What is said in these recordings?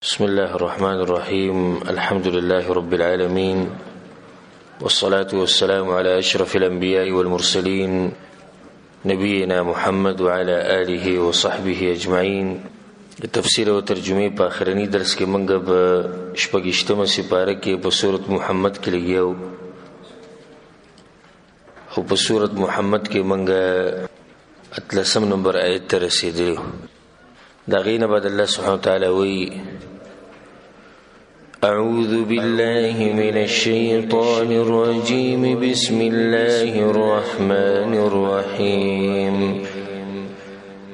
بسم الله الرحمن الرحيم. الحمد لله رب العالمين، والصلاة والسلام على أشرف الأنبياء والمرسلين، نبينا محمد وعلى آله وصحبه أجمعين. د تفسیر او ترجمې په آخرني درس کې موږ په شپږشتمه سپاره کې په سورت محمد کې لګیاو، او په سورت محمد کې موږ اتلسم نمبر آیت ته رسېدلي. د هغې نه بعد الله سبحانه وتعالی وایي: أعوذ بالله من الشيطان الرجيم، بسم الله الرحمن الرحيم.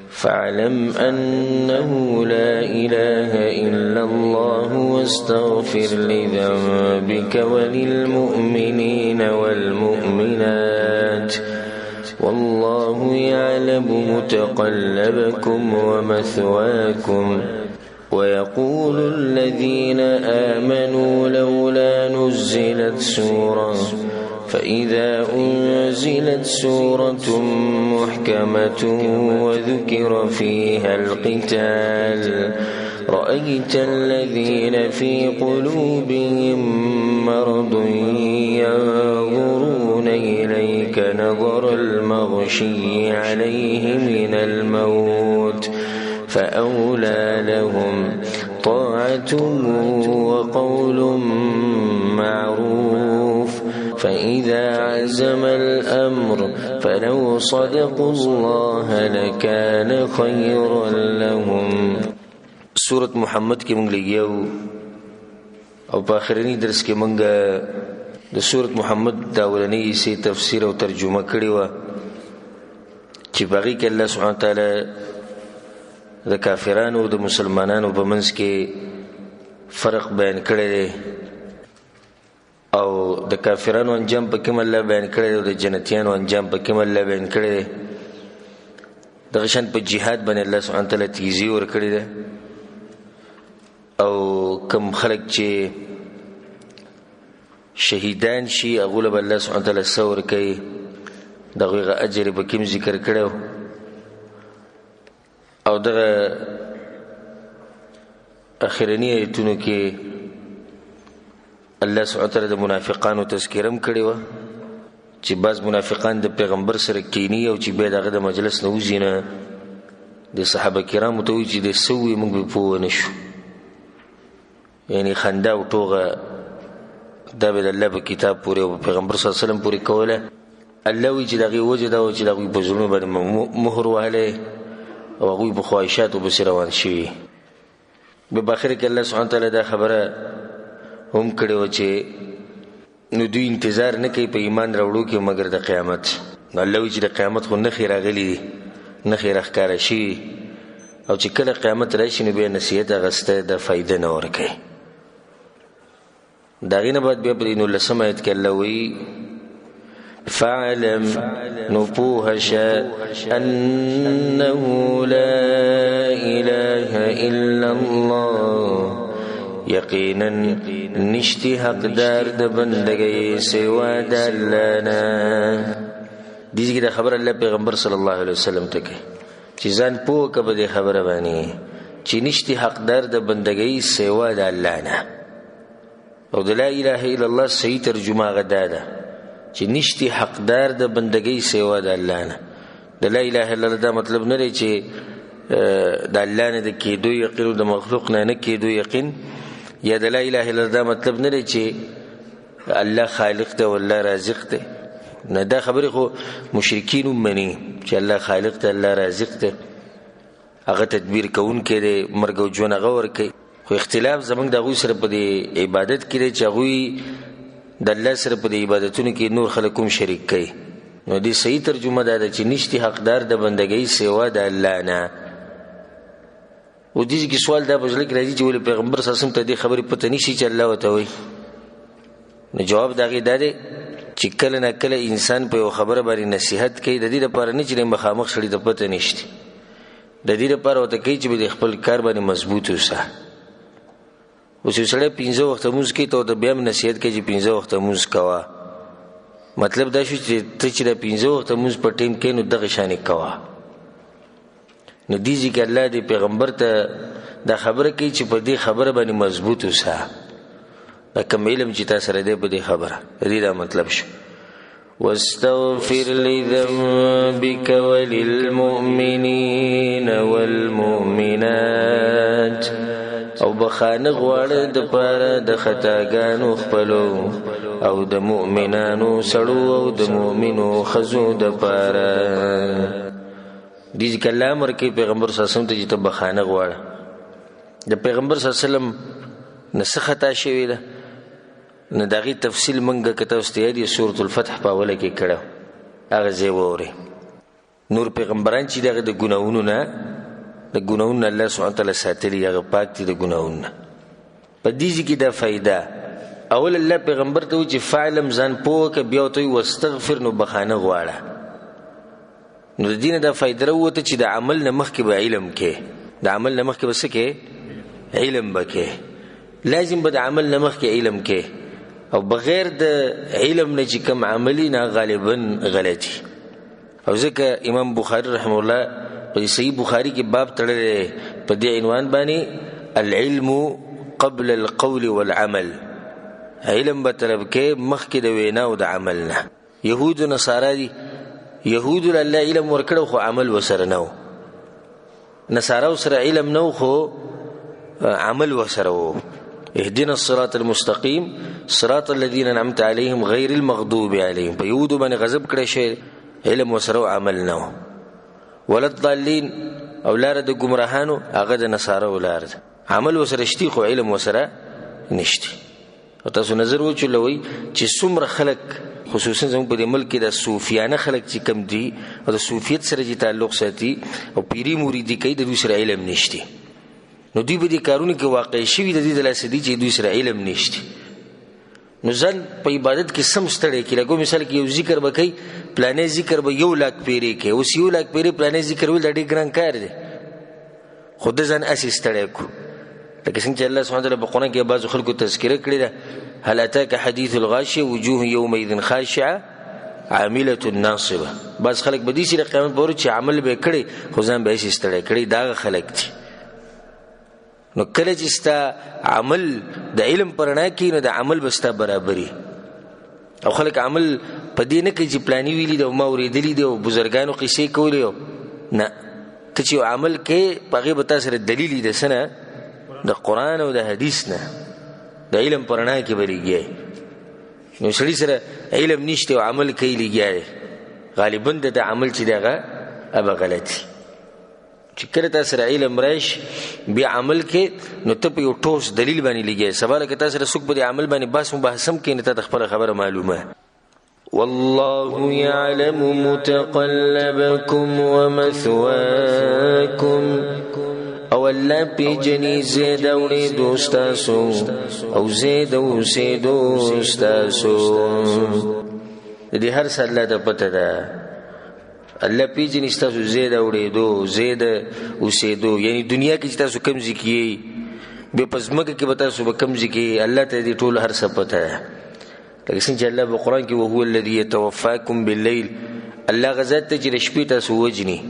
فاعلم أنه لا إله إلا الله واستغفر لذنبك وللمؤمنين والمؤمنات والله يعلم متقلبكم ومثواكم. ويقول الذين آمنوا لولا نزلت سورة، فإذا أنزلت سورة محكمة وذكر فيها القتال رأيت الذين في قلوبهم مرض ينظرون إليك نظر المغشي عليه من الموت، فأولى لهم طاعة وقول معروف. فإذا عزم الأمر فلو صدقوا الله لكان خيرا لهم. سورة محمد کې مونږ لګیاو، او په آخرني درس کې مونږ د سورة محمد د اولنۍ حصې تفسیر او ترجمه کړې وه، چې په هغې کې الله سبحانه وتعالی د کافرانو او د مسلمانانو په منځ کې فرق بیان کړی دی، او د کافرانو انجام په کوم الله بیان کړی دی، او د جنتیانو انجام په کوم الله بیان کړی دی. دغه شان په جهاد باندې الله سبحانه وتعالی تیزي ورکړې ده، او کم خلک چې شهیدان شي هغو له به الله سبحانه وتعالی څه ورکوي، د هغوی هغه اجر یې په کوم ذکر کړی. او دغه اخرني آیتونو کې الله سبحانه وتعالی د منافقانو تذکره هم کړې وه، چې بعض منافقان د پیغمبر سره کینی او چې بیا د هغه د مجلس نه وځي نه د صحابه کرامو ته وایي چې د څه ووایي موږ به پوه نه شو، یعنی خندا او ټوغه دا به د الله په کتاب پورې او په پیغمبر صلی الله علیه وسلم پورې کوله. الله وایي چې د هغې وجه دا وه چې د هغوی په زړونو باندې مهر وهلی او هغوی په خواهشاتو پسې روان شوي. بیا په آخر کې الله سبحانه وتعالی دا خبره هم کړې وه چې نو دوی انتظار نه کوي په ایمان راوړو کې مګر د قیامت. نو الله وایي چې د قیامت خو نښې راغلي دي، نښې راښکاره شوي، او چې کله قیامت راشي نو بیا نصیحت اخیستی د فایده نه ورکوي. د هغې نه بعد بیا په دې نولسم آیت کې الله وایي: فاعلم، نو پوه شه، انه لا اله الا الله، یقینا نشتی حقدار د بندګۍ سوا د الله نه. دې ځای کې دا خبره الله پیغمبر صلی الله علیه وسلم ته کوي چې ځان پوه که په دې خبره باندې چې نشتی حقدار د بندګۍ سوا د الله نه. او د لا اله الا الله صحیح ترجمه هغه دا ده چې نشتی حقدار د بندګۍ سوا د الله نه. د لا اله الا الله دا مطلب نه دی چې د الله نه د کېدو یقین او د مخلوق نه نه کېدو یقین، یا د لا اله الا الله دا مطلب نه دی چې الله خالق دی او الله رازق دی. نه، دا خبرې خو مشرکین هم مني چې الله خالق دی، الله رازق دی، هغه تدبیر کوونکی دی، مرګ او ژوند هغه ورکوي. خو اختلاف زموږ د هغوی سره په دې عبادت کې دی چې هغوی د الله سره په دې عبادتونو کې نور خلک هم شریک کوي. نو دې صحیح ترجمه دا ده چې نشتی حقدار د بندګۍ سوا د الله نه. او دې کې سوال دا په زړه کې راځي چې ولې پیغمبر صلی الله علیه وسلم ته دې خبرې پته نشي چې الله ورته وایي؟ نو جواب د هغې دا دی چې کله نه کله انسان په یوه خبره باندې نصیحت کوي، د دې لپاره نه چې مخامخ سړي ته پته نشته، د دې لپاره ورته کوي چې د خپل کار باندې مضبوط اوسه. اوس یو سړی پنځه وخته لمونځ کوي، ته ورته بیا هم نصیحت کوي چې پنځه وخته لمونځ کوه. مطلب دا شو چې ته چې دا پنځه وخته لمونځ په ټیم کوې نو دغه شان یې کوه. نو دې ځای کې الله دې پیغمبر ته دا خبره کوي چې په دې خبره باندې مضبوط اوسه. دا کوم علم چې تا سره دی په دې خبره، د دې دا مطلب شو. واستغفر لذنبك وللمؤمنين والمؤمنات، او بخانه غواړه د پاره د خطاګانو خپلو او د مؤمنانو سړو او د مؤمنو ښځو د پاره. دې چې الله امر کوي پیغمبر صلی الله علیه وسلم ته چې ته بخانه غواړه. د پیغمبر صلی الله علیه وسلم نه څه خطا شوې ده؟ نو د هغې تفصیل موږ که تاسو ته یاد یې سورة الفتح په اوله کې کړی، هغه ځای واورئ. نور پیغمبران چې دغه د ګناهونو نه، د ګناهونو نه الله سبحانه وتعالی ساتلي، هغه پاک دي د ګناهونو نه. په دې ځای کې دا فایده، اول الله پیغمبر ته وایي چې فعلم، ځان پوه که، بیا ورته وایي واستغفر، نو بخښنه غواړه. نو د دې نه دا فایده راووته چې د عمل نه مخکې به علم کې، د عمل نه مخکې به څه کې؟ علم به کې. لازم به د عمل نه مخکې علم کې، او بغیر د علم نه چې کوم عملي نه غالبا غلطي. او ځکه امام بخاري رحمه الله په صحیح بخاري کې باب تړلی دی په دې عنوان باندې، العلم قبل القول والعمل. علم به طلب کې مخکې د وینا او د عمل نه. یهود و نصارا دي، یهود له الله علم ورکړی خو عمل ورسره نه و، نصاراو سره علم نه و خو عمل ورسره و. اهدنا الصراط المستقیم صراط الذین انعمت علیهم غیر المغضوب علیهم. په یهودو باندې غضب کړی شوی، علم ورسره و عمل نه و. ولا الضالین، او لاره د ګمراهانو هغه د نصاراو لاره ده، عمل ورسره شتي خو علم ورسره نشتي. او تاسو نظر وچلوئ چې څومره خلک خصوصا زموږ په دې ملک کې د صوفیانه خلک چې کم دي او د صوفیت سره چې تعلق ساتي او پیری مریدي کوي، د دوی سره علم نشتي. نو دوی په دې کارونو کې واقع شوي د دې د لاسه دي چې دوی سره علم نشتي. نو ځان په عبادت کې سم ستړی کړي. لکه مثال کې یو ذکر به کوي، پلانې ذکر به 1 لاک پیرې کوي، اوس 1 لاک پیرې پلانې ذکر ویل دا ډېر ګران کار دی، خو ده ځان هسې ستړی کړو. لکه څنګه چې الله سبحانه وتعالی په قرآن کې بعضو خلکو تذکره کړې ده، هل اتاک حدیث الغاشیة وجوه یومئذ خاشعة عاملة ناصبة. بعض خلک به داسې د قیامت په ورځ چې عمل به یې کړی خو ځان به یې هسې ستړی کړی، دا هغه خلک دي. نو کله چې ستا عمل د علم په رڼا کې، نو د عمل به ستا برابري. او خلک عمل په دې نه کوي چې پلاني ویلي دی او ما اورېدلي دی او بزرګانو قصې کولې او نه، ته چې یو عمل کوې په هغې به تا سره دلیل وي د څه نه؟ د قرآن او د حدیث نه، د علم په رڼا کې به لګیا یې. نو سړي سره علم نشته او عمل کوي لګیا دی، غالبا د ده عمل چې دی هغه به غلط وي. چې کله تا سره علم راشي بیا عمل کې، نو ته په یو ټوس دلیل باندې لګیا یې. سبا لکه تا سره څوک په دې عمل باندې بحث مباحثه هم کوي، نو تا ته خپله خبره معلومه. والله يعلم متقلبكم ومثواكم. او الله پیژني زید او ړېدو ستاسو او زید او سېدو ستاسو. د دې هر څه الله ته پته ده. الله پیژني ستاسو زید او ړېدو، زید او سېدو، یعنی دنیا کې چې تاسو کوم ځای کې یئ، بیا په ځمکه کې به تاسو به کوم ځای کې یئ، الله ته دې ټول هر څه پته ده. لکه څنګه چې الله په قرآن کې وهو الذي يتوفاكم بالليل، الله هغه ذات دی چې د شپې تاسو وژني،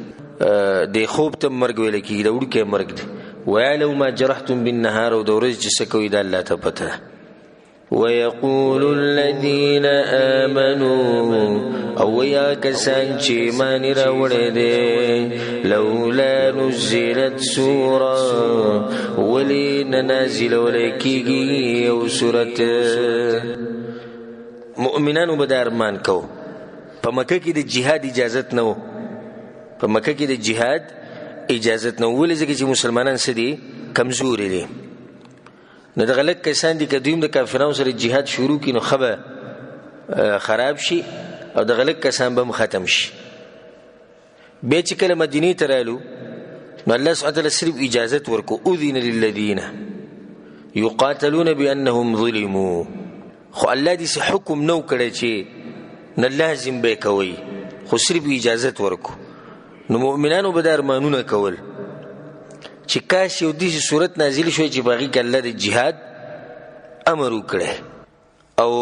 د خوب ته مرګ ویل کېږي، د وړوکی مرګ دی. ويعلم ما جرحتم بالنهار، او د ورځې چې څه کوئ دا الله ته پته ده. ويقول الذين آمنوا، او یا کسان چې ایمان یې راوړی دی، لولا نزلت سورة، ولې نه نازلولی کېږي یو سورت. مؤمنانو به دا ارمان کو. په مکه کې د جهاد اجازت نه و، په مکه کې د جهاد اجازت نه و. ولې؟ ځکه چې مسلمانان څه دي؟ کمزوري دي. نو دغه لږ کسان دي که دوی هم د کافرانو سره جهاد شروع کړي نو ښه به خراب شي او دغه لږ کسان به هم ختم شي. بیا چې کله مدینې ته رالو نو الله سبحانه وتعالی صرف اجازت ورکو، اذن للذین یقاتلون بانهم ظلموا. خو الله داسې حکم نه و کړی چې نه لازم به یې کوئ، خو صرف اجازت ورکو. نو مؤمنانو به دا ارمانونه کول چې کاش یو داسې صورت نازل شوی چې په هغې کې الله د جهاد امر وکړی او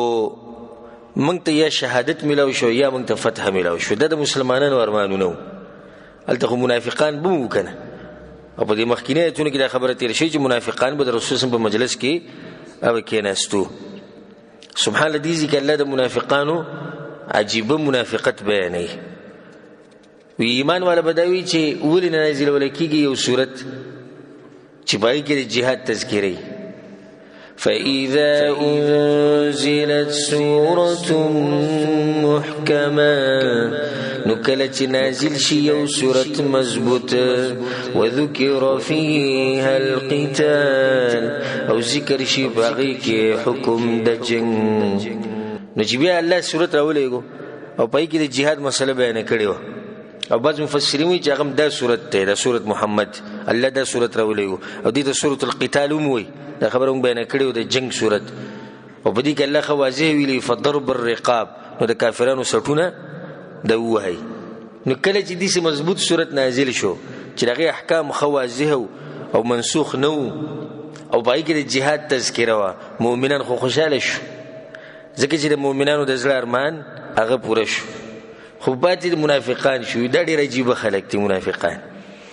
موږ ته یا شهادت میلاو شو یا موږ ته فتح میلاو شو. دا د مسلمانانو ارمانونه وو. هلته خو منافقان به وو که نه، او په دې مخکینی آیتونو کې دا خبره تېره شوې چې منافقان به د رسول صلی په مجلس کې او کېناستو. سبحان الله، دې ځکه الله د منافقانو عجیبه منافقت بیانوي. وی ایمان والا به دا وي چې ولې نه نازلول کېږي یو سورت چې په هغې کې د جهاد تذکرې. فإذا أنزلت سورة محكمة، نو کله چې نازل شي یو سورت مضبوط، وذکر فيها القتال، او ذکر شي په هغې کې حکم د جنګ. نو چې بیا الله سورت راولېږو او په هغې کې د جهاد مسله بیانه کړې وه، او بعض مفسرین وایي چې هغه هم دا سورت دی، دا سورت محمد، الله دا سورت راولېږو او دې ته سورت القتال هم وایي. دا خبره موږ بیانه کړې وه، د جنګ سورت. او په دې کې الله ښه واضح ویلي فضرب الرقاب، نو د کافرانو سټونه د ووهئ. نو کله چې داسې مضبوط سورت نازل شو چې د هغې احکام ښه واضح او منسوخ نه وو، او په هغې کې د جهاد تذکره وه، مؤمنان خو خوشحاله شو، ځکه چې د مؤمنانو د زړه ارمان هغه پوره شو. خو پاتې د منافقان شو. دا ډېر عجیبه خلک دي منافقان.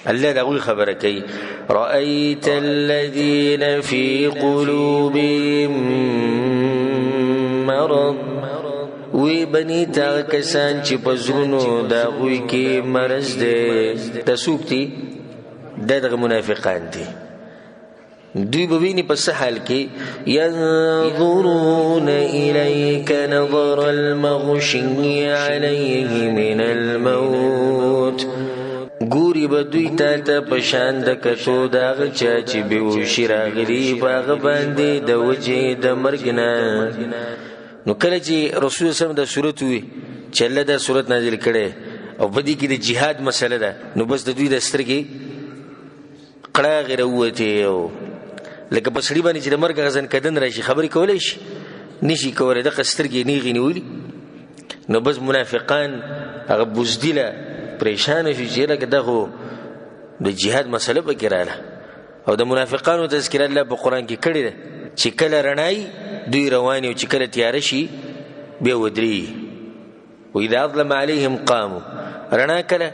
الله د هغوی خبره کوي، رأيت الذين في قلوبهم مرض، وی بني تا کسان چې په زړونو د هغوی کې مرض دی. دا څوک دي؟ دا دغه منافقان دي. دوی به ویني په څه حال کې، ينظرون إليك نظر المغشي عليه من الموت، ګوري به دوی تا ته په شان د کتو د هغه چا چې بېهوشي راغلي په هغه باندې د وجې د مرګ نه. نو کله چې رسول الله صلی الله علیه وسلم دا سورت ووي چې الله دا سورت نازل کړی او په دې کې د جهاد مسله ده، نو بس د دوی د سترګې قړاغې راووتې، او لکه په سړي باندې چې د مرګ هغه ځنکدن راشي خبرې کولی شي؟ نشي کولی، دغه سترګې نیغې نیولي. نو بس منافقان هغه بزدله پریشانه شو چې لکه دا خو د جهاد مسله پکې راله. او د منافقانو تذکره الله په قرآن کې کړې ده چې کله رڼای دوی روان او چې کله تیاره شي بیا ودرېږي. واذا اظلم عليهم قاموا، رڼا کله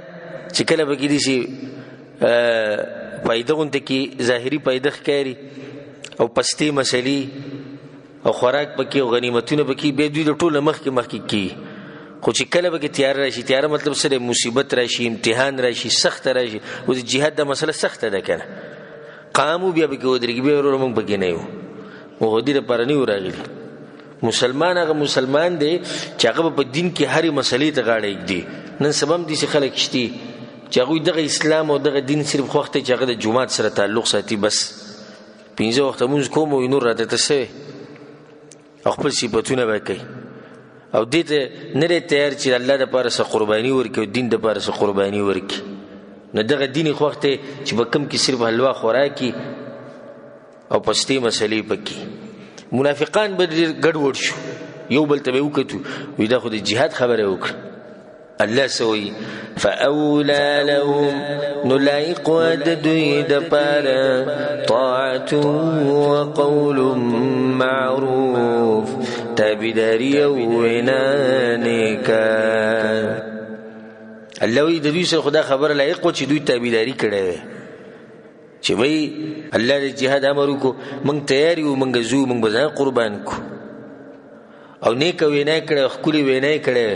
چې کله پکې داسې پایده غونته کې ظاهري پایده ښکاري او پستې مسلې او خوراک پکې او غنیمتونه پکې، بیا دوی د ټولو مخکې مخکې کېږي. خو چې کله پکې تیاره راشي، تیاره مطلب څه دی؟ مصیبت راشي، امتحان راشي، سخته راشي. اوس جهاد دا مسله سخته ده که نه، قامو بیا پکې ودرېږي، بیا وروره موږ پکې نه یو، موږ خو دې لپاره نه یو راغلي. مسلمان هغه مسلمان دی چې هغه به په دین کې هرې مسلې ته غاړه ږدي. نن سبا هم داسې خلک شته چې هغوی دغه اسلام او دغه دین صرف خوښ دی چې هغه د جومات سره تعلق ساتي، بس پنځه وخته لمونځ کوم او نور راته ته څه وایې، او خپل صفتونه به کوي، او دې ته نه دی تیار چې الله دپاره څه قرباني ورکړي او دین دپاره څه قرباني ورکړي. نو دغه دین یې خوښ دی چې په کوم کې صرف حلوا خوراکي او پستې مسلې پکې. منافقان به ډېر ګډوډ شو، یو بل ته به یې وکتو، وایي دا خو د جهاد خبره یې وکړه. الله څه وایي؟ فأولى لهم، نو لایق وه د دوی دپاره طاعة وقول معروف، تابعداري او وینا نیکه. الله وایي د دوی سره خو دا خبره لایق وه چې دوی تابعداري کړې وی، چې وایي الله د جهاد امر وکړو، موږ تیار یو، موږ ځو، موږ به ځان قربان کړو، او نیکه وینا یې کړې، ښکلې وینا یې کړې.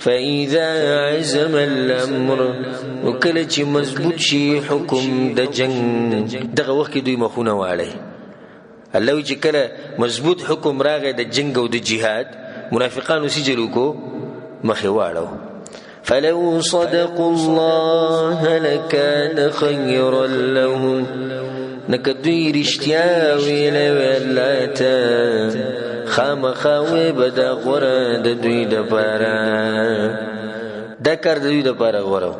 فإذا عزم الأمر، نو کله چې مضبوط شي حکم د جنګ، دغه وخت کې دوی مخونه واړوي. الله وایي چې کله مضبوط حکم راغی د جنګ او د جهاد، منافقانو څه چل وکړو؟ مخ یې واړوه. فلو صدقوا الله لكان خيرا لهم، نو که دوی رښتیا ویلی وی الله ته، خامخا وی به دا غوره د دوی دپاره، دا کار د دوی دپاره غوره و.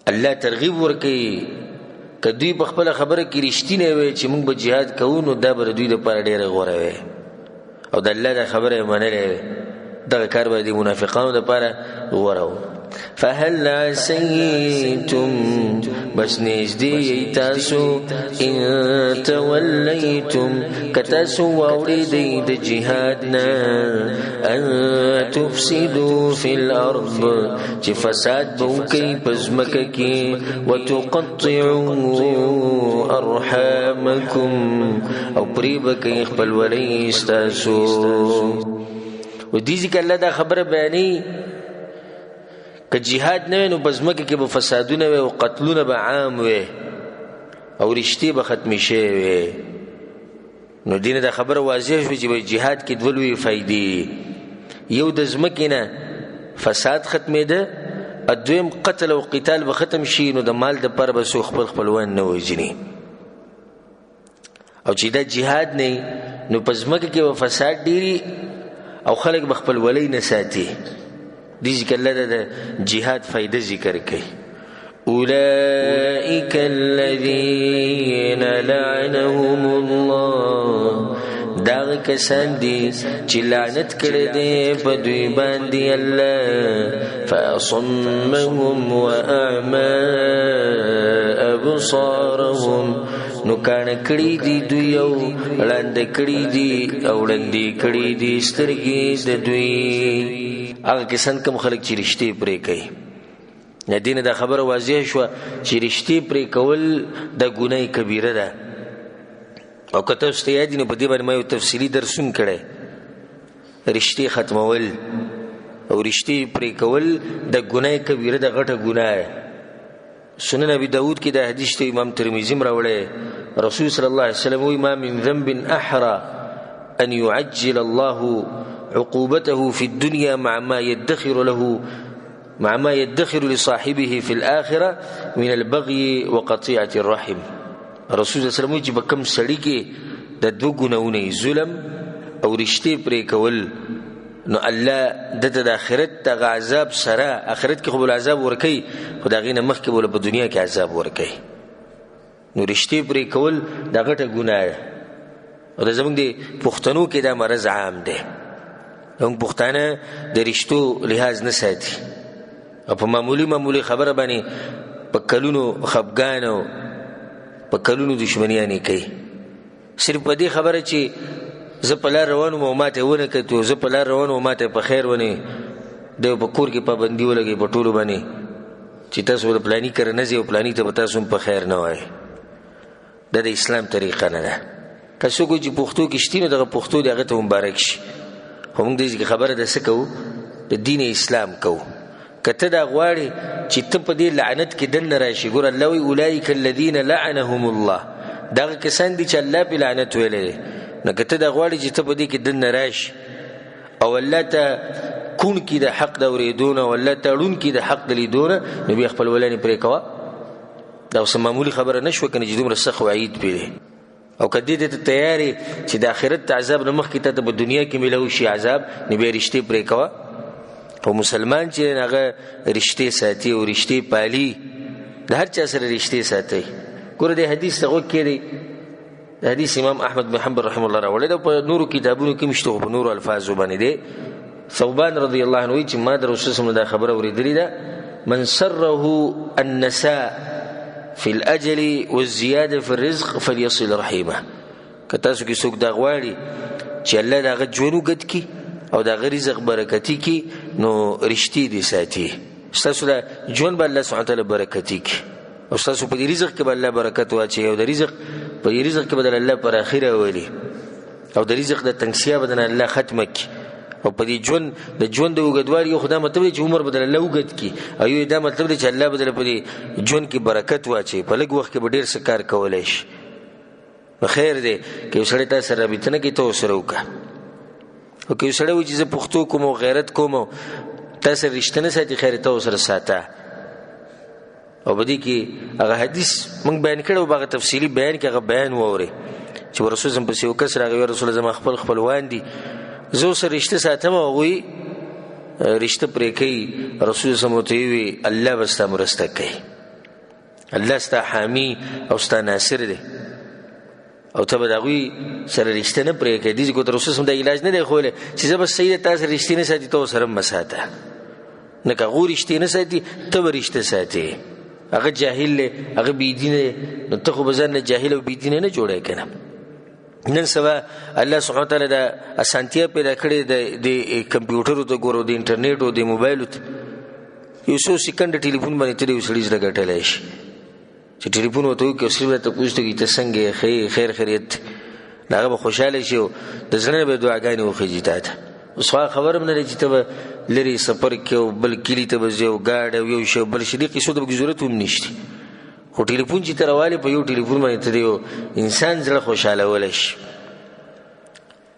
الله ترغیب ورکوي که دوی په خپله خبره کې رښتینی وی چې موږ به جهاد کوو، نو دا به د دوی دپاره ډېره غوره وی، او د الله دا خبره یې منلې وی، دغه کار به د منافقانو دپاره غوره و. فهل عسيتم، بس نږدې یئ تاسو، ان تولیتم، که تاسو واوړېدئ د جهاد نه، ان تفسدو فی الارض، چې فساد به وکئ په ځمکه کې، وتقطعو ارحامکم، او پرې به کوئ خپلولۍ ستاسو. و دې ځکه الله دا خبره بیانوي که جهاد نه وي نو په ځمکه کې به فسادونه وي او قتلونه به عام وي او رشتې به ختمې شوې وي. نو دې نه دا خبره واضح شوه چې په جهاد کې دوه لویې فایدې، یو د ځمکې نه فساد ختمېده، دویم قتل او قتال به ختم شي، نو د مال دپاره به څوک خپل خپلوان نه وژني. او چې دا جهاد نه نو په ځمکه کې به فساد ډېري او خلک به خپل ولۍ نه ساتي. دې ځکه الله د جهاد فایده ذکر کوي. أولئك الذين لعنهم الله، دغه کسان دي چې لعنت کړی دی په دوی باندې الله، فأصمهم وأعمى أبصارهم، نو کاڼه کړي دي دوی او ړانده کړي دي او ړندې کړي دي سترګې د دوی. هغه کسان کوم خلک چې رشتې پرې کوي. د دې نه دا خبره واضح شوه چې رشتې پرې کول د ګناه کبیره ده. او که تاسو ته یاد دي نو په دې باندې ما یو تفصیلي درس هم کړی. رشتې ختمول او رشتې پرې کول د ګناه کبیره ده، غټه ګناه ده. سنن ابي داود کې دا حدیث ته امام ترمذي هم راوړی. رسول صلی الله علیه وسلم وایي ما من ذنب احرى ان يعجل الله عقوبته في الدنيا مع ما يدخر له مع ما يدخر لصاحبه في الآخرة من البغي وقطيعة الرحم. رسول صلی الله علیه وسلم وایي چې په کوم سړي کې د دوه ګناهونه ظلم او رشتې پرې کول، نو الله دته د آخرت دغه عذاب سره، آخرت کې خو به عذاب ورکوي خو د هغې نه مخکې به په دنیا کې عذاب ورکوي. نو رشتې پرې کول دا غټه ګناه ده. او د زموږ د پښتنو کې دا مرض عام دی. زموږ پښتانه د رشتو لحاظ نه ساتي او په معمولي معمولي خبره باندې په کلونو خفګان او په کلونو دښمنیانې کوي. صرف په دې خبره چې زه په لار روان وم او ماته یې ونه کتو، زه په لار روان وم او ماته یې په خیر ونه، دی په کور کې پابندي ولګوي په ټولو باندې چې تاسو به د پلاني کره نه ځئ او پلاني ته به تاسو هم په خیر نه وایئ. دا د اسلام طریقه نه ده. که څوک وایي چې پښتو کې شتي نو دغه پښتو دې هغه ته مبارک شي، خو موږ دې کې خبره د څه کوو؟ د دین اسلام کوو. که ته دا غواړې چې ته په دې لعنت کې دننه راشي، ګوره الله وایي اولئک الذین لعنهم الله، دغه کسان دي چې الله پرې لعنت ویلی دی. نو که ته دا غواړې چې ته په دې کې دننه راشي او الله ته کوڼ کړي د حق د اورېدو نه او الله ته ړوند کړي د حق د لیدو نه، نو بیا خپلولانې پرې کوه. دا اوس معمولي خبره نه شوه که نه چې دومره سخت وعید پرې دی. او که دې ته تیار یې چې د آخرت د عذاب نه مخکې تا ته په دنیا کې میلاو شي عذاب، نو بیا رشتې پرې کوه. خو مسلمان چې هغه رشتې ساتي او رشتې پالي، د هر چا سره رشتې ساتي. ګوره دې حدیث ته غوږ کښېږدئ. د حدیث امام احمد بن حنبل رحمه الله راوړی دی، په نورو کتابونو کې هم شته خو په نورو الفاظو باندې دی. ثوبان رضی الله عنه وایي چې ما د رسول صلی الله علیه وسلم دا خبره اورېدلې ده، من سره النساء في الأجل والزيادة في الرزق فليصل رحمه. که تاسو کې څوک دا غواړي چې الله د هغه ژوند اوږد کړي او د هغه رزق برکتي کړي، نو رشتې دې ساتي. ستاسو د ژوند به الله سبحانه وتعالی برکتي کړي او ستاسو په دې رزق کې به الله برکت واچوي او د رزق په دې رزق کې به د الله پر اخره ولي او د رزق د تنګسیا به د الله ختمه کړي. او په دې ژوند د ژوند د اوږدوالي یو خو دا مطلب دی چې عمر به د الله اوږد کړي، او یو دا مطلب دی چې الله به د په دې ژوند کې برکت واچوي، په لږ وخت کې به ډېر څه کار کولی شي. نو خیر دی که یو سړی تا سره رابطه نه کوي ته ورسره وکړه، او که یو سړی وایي چې زه پښتو کوم او غیرت کوم او تا سره رشته نه ساتي، خیر ته ورسره ساته. او په دې کې هغه حدیث موږ بیان کړی او هغه تفصیلي بیان کې هغه بیان واورئ چې رسول زم پسې یو کس راغی، رسول زما خپل خپلوان دي، زه ورسره رشته ساتم او هغوی رشته پرې کوي. رسول زم ورته وویل الله به ستا مرسته کوي، الله ستا حامی او ستا ناصر دی او ته به د هغوی سره رشته نه پرې کوې. دې ځای کې رسول زم دا علاج نه دی ښوولی چې زه بس صحیح ده تا سره رشتې نه ساتي، ته ورسره مه ساته. نه که هغو رشتې نه ساتي، ته به رشته ساتې. هغه جاهل دی، هغه بېدینه دی، نو ته خو به ځان نه جاهل او بېدینه نه جوړوې که نه. نن سبا الله سبحانه وتعالی دا اسانتیا پیدا کړې ده، د کمپیوټرو ته ګورو، د انټرنیټ او د موبایلو ته. یو څو سیکنډه ټلیفون باندې ته د یو سړي زړه ګټلی شي، چې ټلیفون ورته وکړي او سړي به تپوس وکړي ته څنګه یې، ښه یې، خیر خیریت دی، نو هغه به خوشحاله شي او د زړه نه به دعاګانې وخېژي تا ته. اوس خو هغه خبره هم نه لري چې ته به لرې سفر کې او بل کلي ته به ځې او ګاډی او یو شی او بل شی، دې قصو ته به ضرورت هم نشته. خو ټلیفون چې ته راوالې، په یو ټلیفون باندې ته د یو انسان زړه خوشحالولی شي.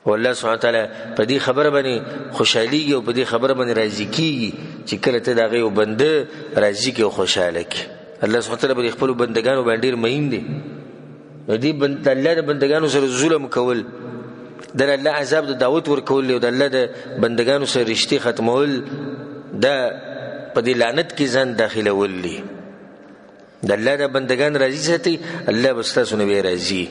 او الله سبحانه وتعالی په دې خبره باندې خوشحالېږي او په دې خبره باندې راضي کېږي چې کله ته د هغه یو بنده راضي کړې او خوشحاله کړې. الله سبحانه وتعالی پر خپلو بندګانو باندې ډېر مین دی. نو دې د الله د بندګانو سره ظلم کول، د الله عذاب د دعوت ورکول او د الله د بندګانو سره رشتې ختمول، دا په دې لعنت کې ځان داخلول دي. د الله د بندګان راضي ساتي، الله به ستاسو نه بیا راضي.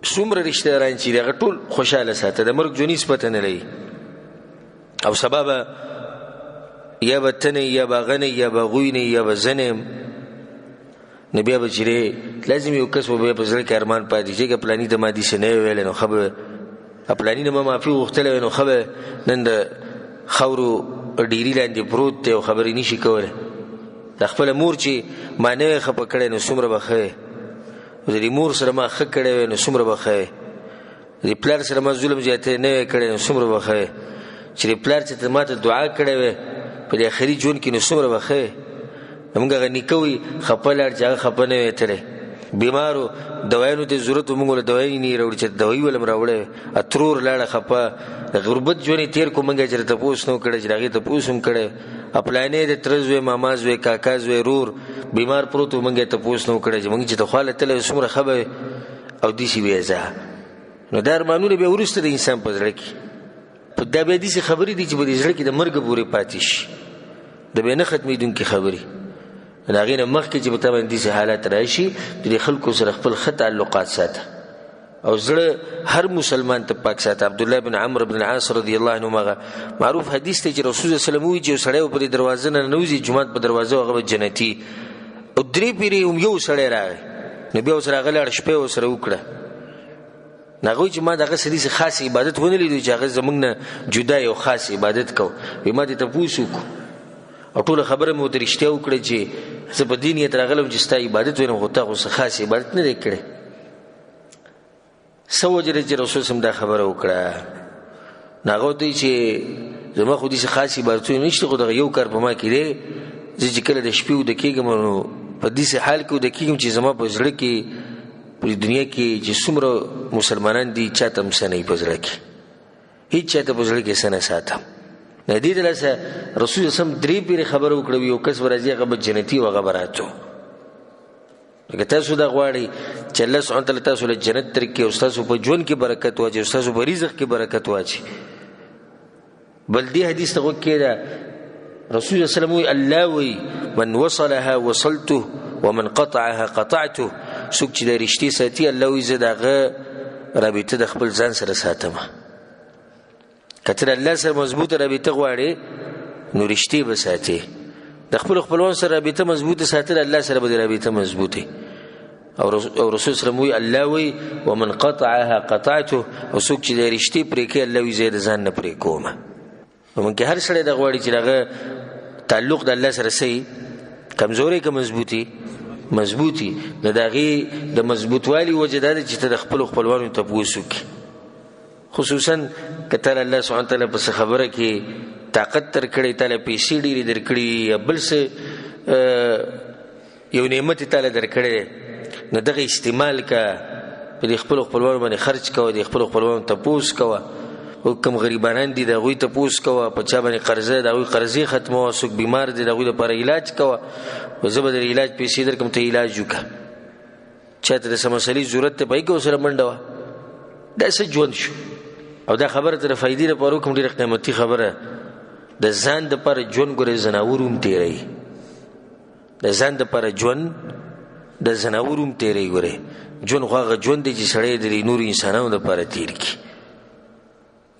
څومره رشته داران چې دي هغه ټول خوشحاله ساته، د مرګ ژوند هېڅ پته نه لري. او سبا به یا به ته نه یا به هغه نه یا به هغوی نه یا به زه نه یم، نو بیا به چې دی لازم یو کس به بیا په زړه کې ارمان پاتې شي که پلاني ته ما داسې نه وی ویلی نو ښه به، پلاني نه ما معافي غوښتلی وی نو ښه به، نن د خاورو ډیري لاندې پروت دی او خبرې نشي کولی. د خپله مور چې ما نه وی خفه کړی نو څومره به ښه وی، د دې مور سره ما ښه کړی وی نو څومره به ښه وی، د دې پلار سره ما ظلم زیاتی نه وی کړی نو څومره به ښه وی، چې د پلار چې ته ما ته دعا کړې وی په دې اخري ژوند کې نو څومره به ښه وی. زموږ هغه نیکه وي خفه لاړ چې هغه خفه نه وی تللی، بیمار و، دوایانو ته ضرورت و، موږ له دوایانې نه یې راوړي چې دوایي ولم راوړی وی. ترور لاړه خفه، د غربت ژوند یې تېر کړو، موږ یې چېرې تپوس نه و کړی چې د هغې تپوس هم کړی. پلانی د تره زوی، ماما زوی، کاکا زوی، رور بیمار پروت و، موږ یې تپوس نه و کړی چې موږ چې ته خواله تللی وی څومره ښه به وی او داسې بیا ځه. نو دا ارمانونه بیا وروسته د انسان په زړه کې، په دا بیا داسې خبرې دي چې په دې زړه کې د مرګ پورې پاتې شي، د بیا نه ختمېدونکې خبرې. د هغې نه مخکې چې په تا باندې داسې حالات راشي، د دې خلکو سره خپل ښه تعلقات ساته او زړه هر مسلمان ته پاک ساته. عبدالله بن عمرو بن العاص رضی الله عنهما هغه معروف حدیث دی چې رسول الله صلی الله علیه وسلم ووایي چې یو سړی به په دې دروازه نه ننوځي، جومات په دروازه، هغه به جنتي. او درې پیرې هم یو سړی راغی، نو بیا ورسره هغه لاړ، شپه یې ورسره وکړه. نو هغه وایي چې ما د هغه سړي څخه خاص عبادت ونه لیدو چې هغه زموږ نه جدا یو خاص عبادت کو. وایي ما دې تپوس وکړو او ټوله خبره مې ورته رښتیا وکړه چې زه په دې نیت راغلم چې ستا عبادت وینم، خو تا خو څه خاص عبادت نه دی کړی. څه وجه ده چې رسول سم دا خبره وکړه؟ نو هغه ورته وایي چې زما خو داسې خاص عبادتونه نشته، خو دغه یو کار په ما کې دی، زه چې کله د شپې ویده کېږم نو په داسې حال کې ویده کېږم چې زما په زړه کې په دې دنیا کې چې څومره مسلمانان دي چا ته هم څه نه وي په زړه کې، هېڅ چا ته په زړه کې څه نه ساتم. د دې د لاسه رسول سم درې پیرې خبره وکړه، یو کس به راځي هغه به جنتي او هغه به راتو. که تاسو دا غواړئ چې الله سبحانه وتعالی تاسو له جنت درکړي او ستاسو په ژوند کې برکت واچوي او ستاسو په رزق کې برکت واچوي، بل دې حدیث ته غوږ کېږده. رسول الله صلی الله علیه وسلم وایي الله وایي من وصلها وصلته ومن قطعها قطعته. څوک چې د رشتې ساتي الله وایي زه د هغه رابطه د خپل ځان سره ساتم. که ته د الله سره مضبوطه رابطه غواړې نو رشتې به ساتې، د خپلو خپلوانو سره رابطه مضبوطه ساتل، الله سره به د رابطه مضبوطه. او رسول صلی الله علیه وسلم وایي الله وایي ومن قطعها قطعته، او څوک چې د رشتې پرې کوي الله وایي زه یې د ځان نه پرې کوم. نو مونږ کې هر سړی دا غواړي چې د هغه تعلق د الله سره صحیح کمزوری که مضبوطي؟ مضبوطي. نو د هغې د مضبوطوالي وجه دا ده چې ته د خپلو خپلوانو تپوس وکړې، خصوصا که تا له الله سبحانه وتعالی په څه خبره کې طاقت درکړی، تا له پیسې ډېرې درکړي یا بل څه یو نعمت یې تا له درکړی دی، نو دغه استعمال که په دې خپلو خپلوانو باندې خرچ کوه، د خپلو خپلوانو تپوس کوه، او کوم غریبانان دي د هغوی تپوس کوه، په چا باندې قرضه د هغوی قرضې ختموه، څوک بیمار دی د هغوی لپاره علاج کوه، زه به د علاج پیسې درکړم ته علاج وکړه. چا ته د څه مسلې ضرورت دی په هغې کې ورسره منډه وه. دا څه ژوند شو؟ او دا خبره ته د فایدې لپاره وکړم، ډېره قیمتي خبره. د ځان دپاره ژوند ګورې ځناور هم تېروي، د ځان دپاره ژوند د ځناور هم تېروي. ګورې ژوند خو هغه ژوند دی چې سړی د دې نورو انسانانو دپاره تېر کړي،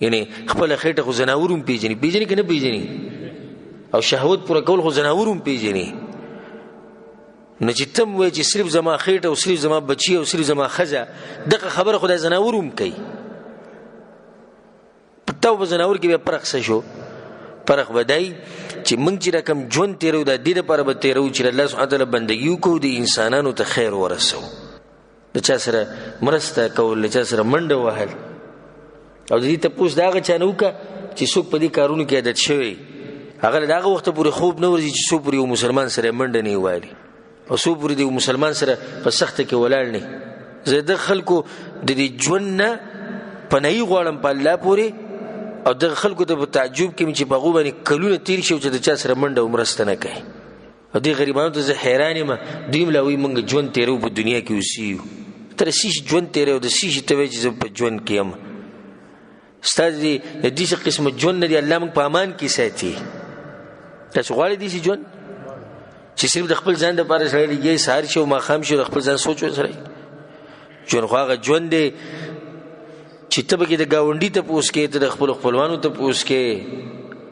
یعنې خپله خېټه خو ځناور هم پېژني، پېژني که نه پېژني؟ او شهوت پوره کول خو ځناور هم پېژني. نو چې ته هم وایې چې صرف زما خېټه او صرف زما بچي او صرف زما ښځه، دغه خبره خو دا ځناور هم کوي. په تا په ځناور کې بیا فرق څه شو؟ فرق به دی چې موږ چې دا کوم ژوند تېروو، دا دې دپاره به تېروو چې الله سبحانه وتعالی بندګي وکړو، د انسانانو ته خیر ورسوو، د چا سره مرسته کول، له چا سره منډه وهل. او د دې تپوس د هغه چا نه وکړه چې څوک په دې کارونو کې عادت شوی، هغه له هغه وخته پورې خوب نه ورځي چې څو پورې یو مسلمان سره منډه نه والي او څو پورې د یو مسلمان سره په سخته کې ولاړ نه. زه د خلکو د دې ژوند نه پناهي غواړم په الله پورې، او دغه خلکو ته په تعجب کې چې په هغو باندې کلونه تېر شي او چې د چا سره منډه او مرسته نه کوي. او دې غریبانو ته زه حیران یم، دوی هم لا وایي موږ ژوند تېروو، په دنیا کې اوسېږو. ته د څه شي ژوند تېروې او د څه شي ته وایې چې زه په ژوند کې یم؟ ستا د داسې قسمه ژوند نه دی الله موږ په امان کې ساتي. تاسو غواړئ داسې ژوند چې صرف د خپل ځان دپاره سړی لګي، سهار شي او ماښام شي د خپل ځان سوچ وسره؟ ژوند خو هغه ژوند دی چې ته پکې د ګاونډي تپوس کوې، ته د خپلو خپلوانو تپوس کوې،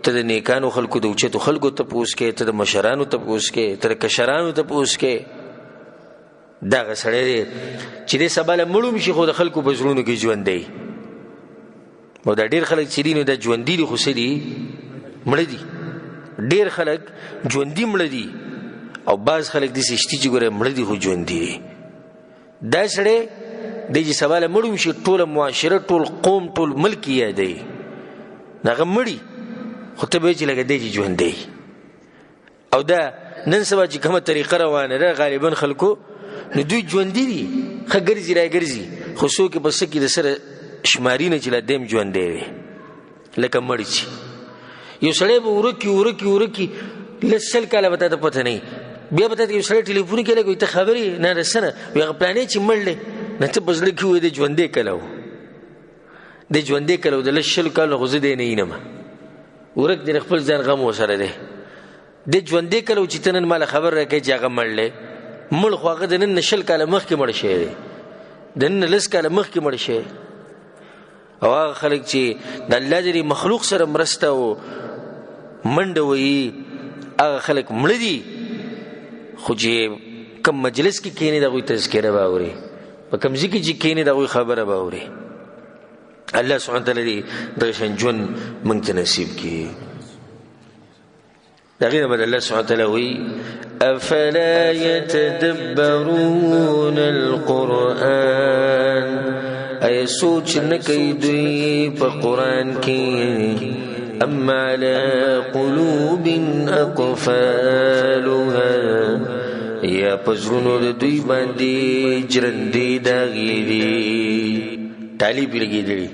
ته د نیکانو خلکو د اوچتو خلکو تپوس کوې، ته د مشرانو تپوس کوې، ته د کشرانو تپوس کوې. دغه سړی دی چې دی سبا له مړ هم شي خو د خلکو په زړونو کې ژوند دی. او دا ډېر خلک چې دي نو دا ژوندي دي خو څه دي؟ مړه دي. ډېر خلک ژوندي مړه دي، او بعض خلک داسې شته چې ګوره مړه دي خو ژوندي دي. دا سړی دی چې سبا له مړ هم شي ټوله معاشره، ټول قوم، ټول ملک یې یادوي. هغه مړي خو ته به وایې چې لکه دی چې ژوندی. او دا نن سبا چې کومه طریقه روانه ده غالبا خلکو، نو دوی ژوندي دي، ښه ګرځي راګرځي، خو څوک یې په څه کې د سره شماري نه چې لا دی هم ژوندی دی لکه مړ چې. یو سړی به ورک کړي، ورک کړي، ورک کړي، لس سل کاله به تا ته پته نه وي. بیا به تا ته یو سړی ټلیفون کوي، لکه ته خبر یې نه رسنه، وایي هغه پلانی چې مړ دی، نه ته په زړه کې ووایې دی ژوندی کله و، دی ژوندی کله و، د لس شلو کالو خو زه دی نه وینم، ورک دی، خپل ځان غم ورسره دی. د ژوندی کله و چې ته نن ماله خبر راکوې چې هغه مړ دی. مړ خو هغه د نن نه 20 کاله مخکې مړ شوی دی، د نن نه 10 کاله مخکې مړ شوی. او هغه خلک چې د الله د مخلوق سره مرسته او منډه وهي، هغه خلک مړه دي، خو چې کوم مجلس کې کښېني د هغوی تذکره به اوري، په کوم ځای کې چې کښېني د هغوی خبره به اوري. الله سبحانه وتعالی دې دغه شان ژوند موږ ته نصیب کړي. د هغې نه بعد الله سبحانه وتعالی وایي افلا يتدبرون القرآن، ایا سوچ نه کوي دوی په قرآن کې؟ ام على قلوب اقفالها، یا په زړونو د دوی باندې جرندې داغې دي، ټالي پرې لګېدلي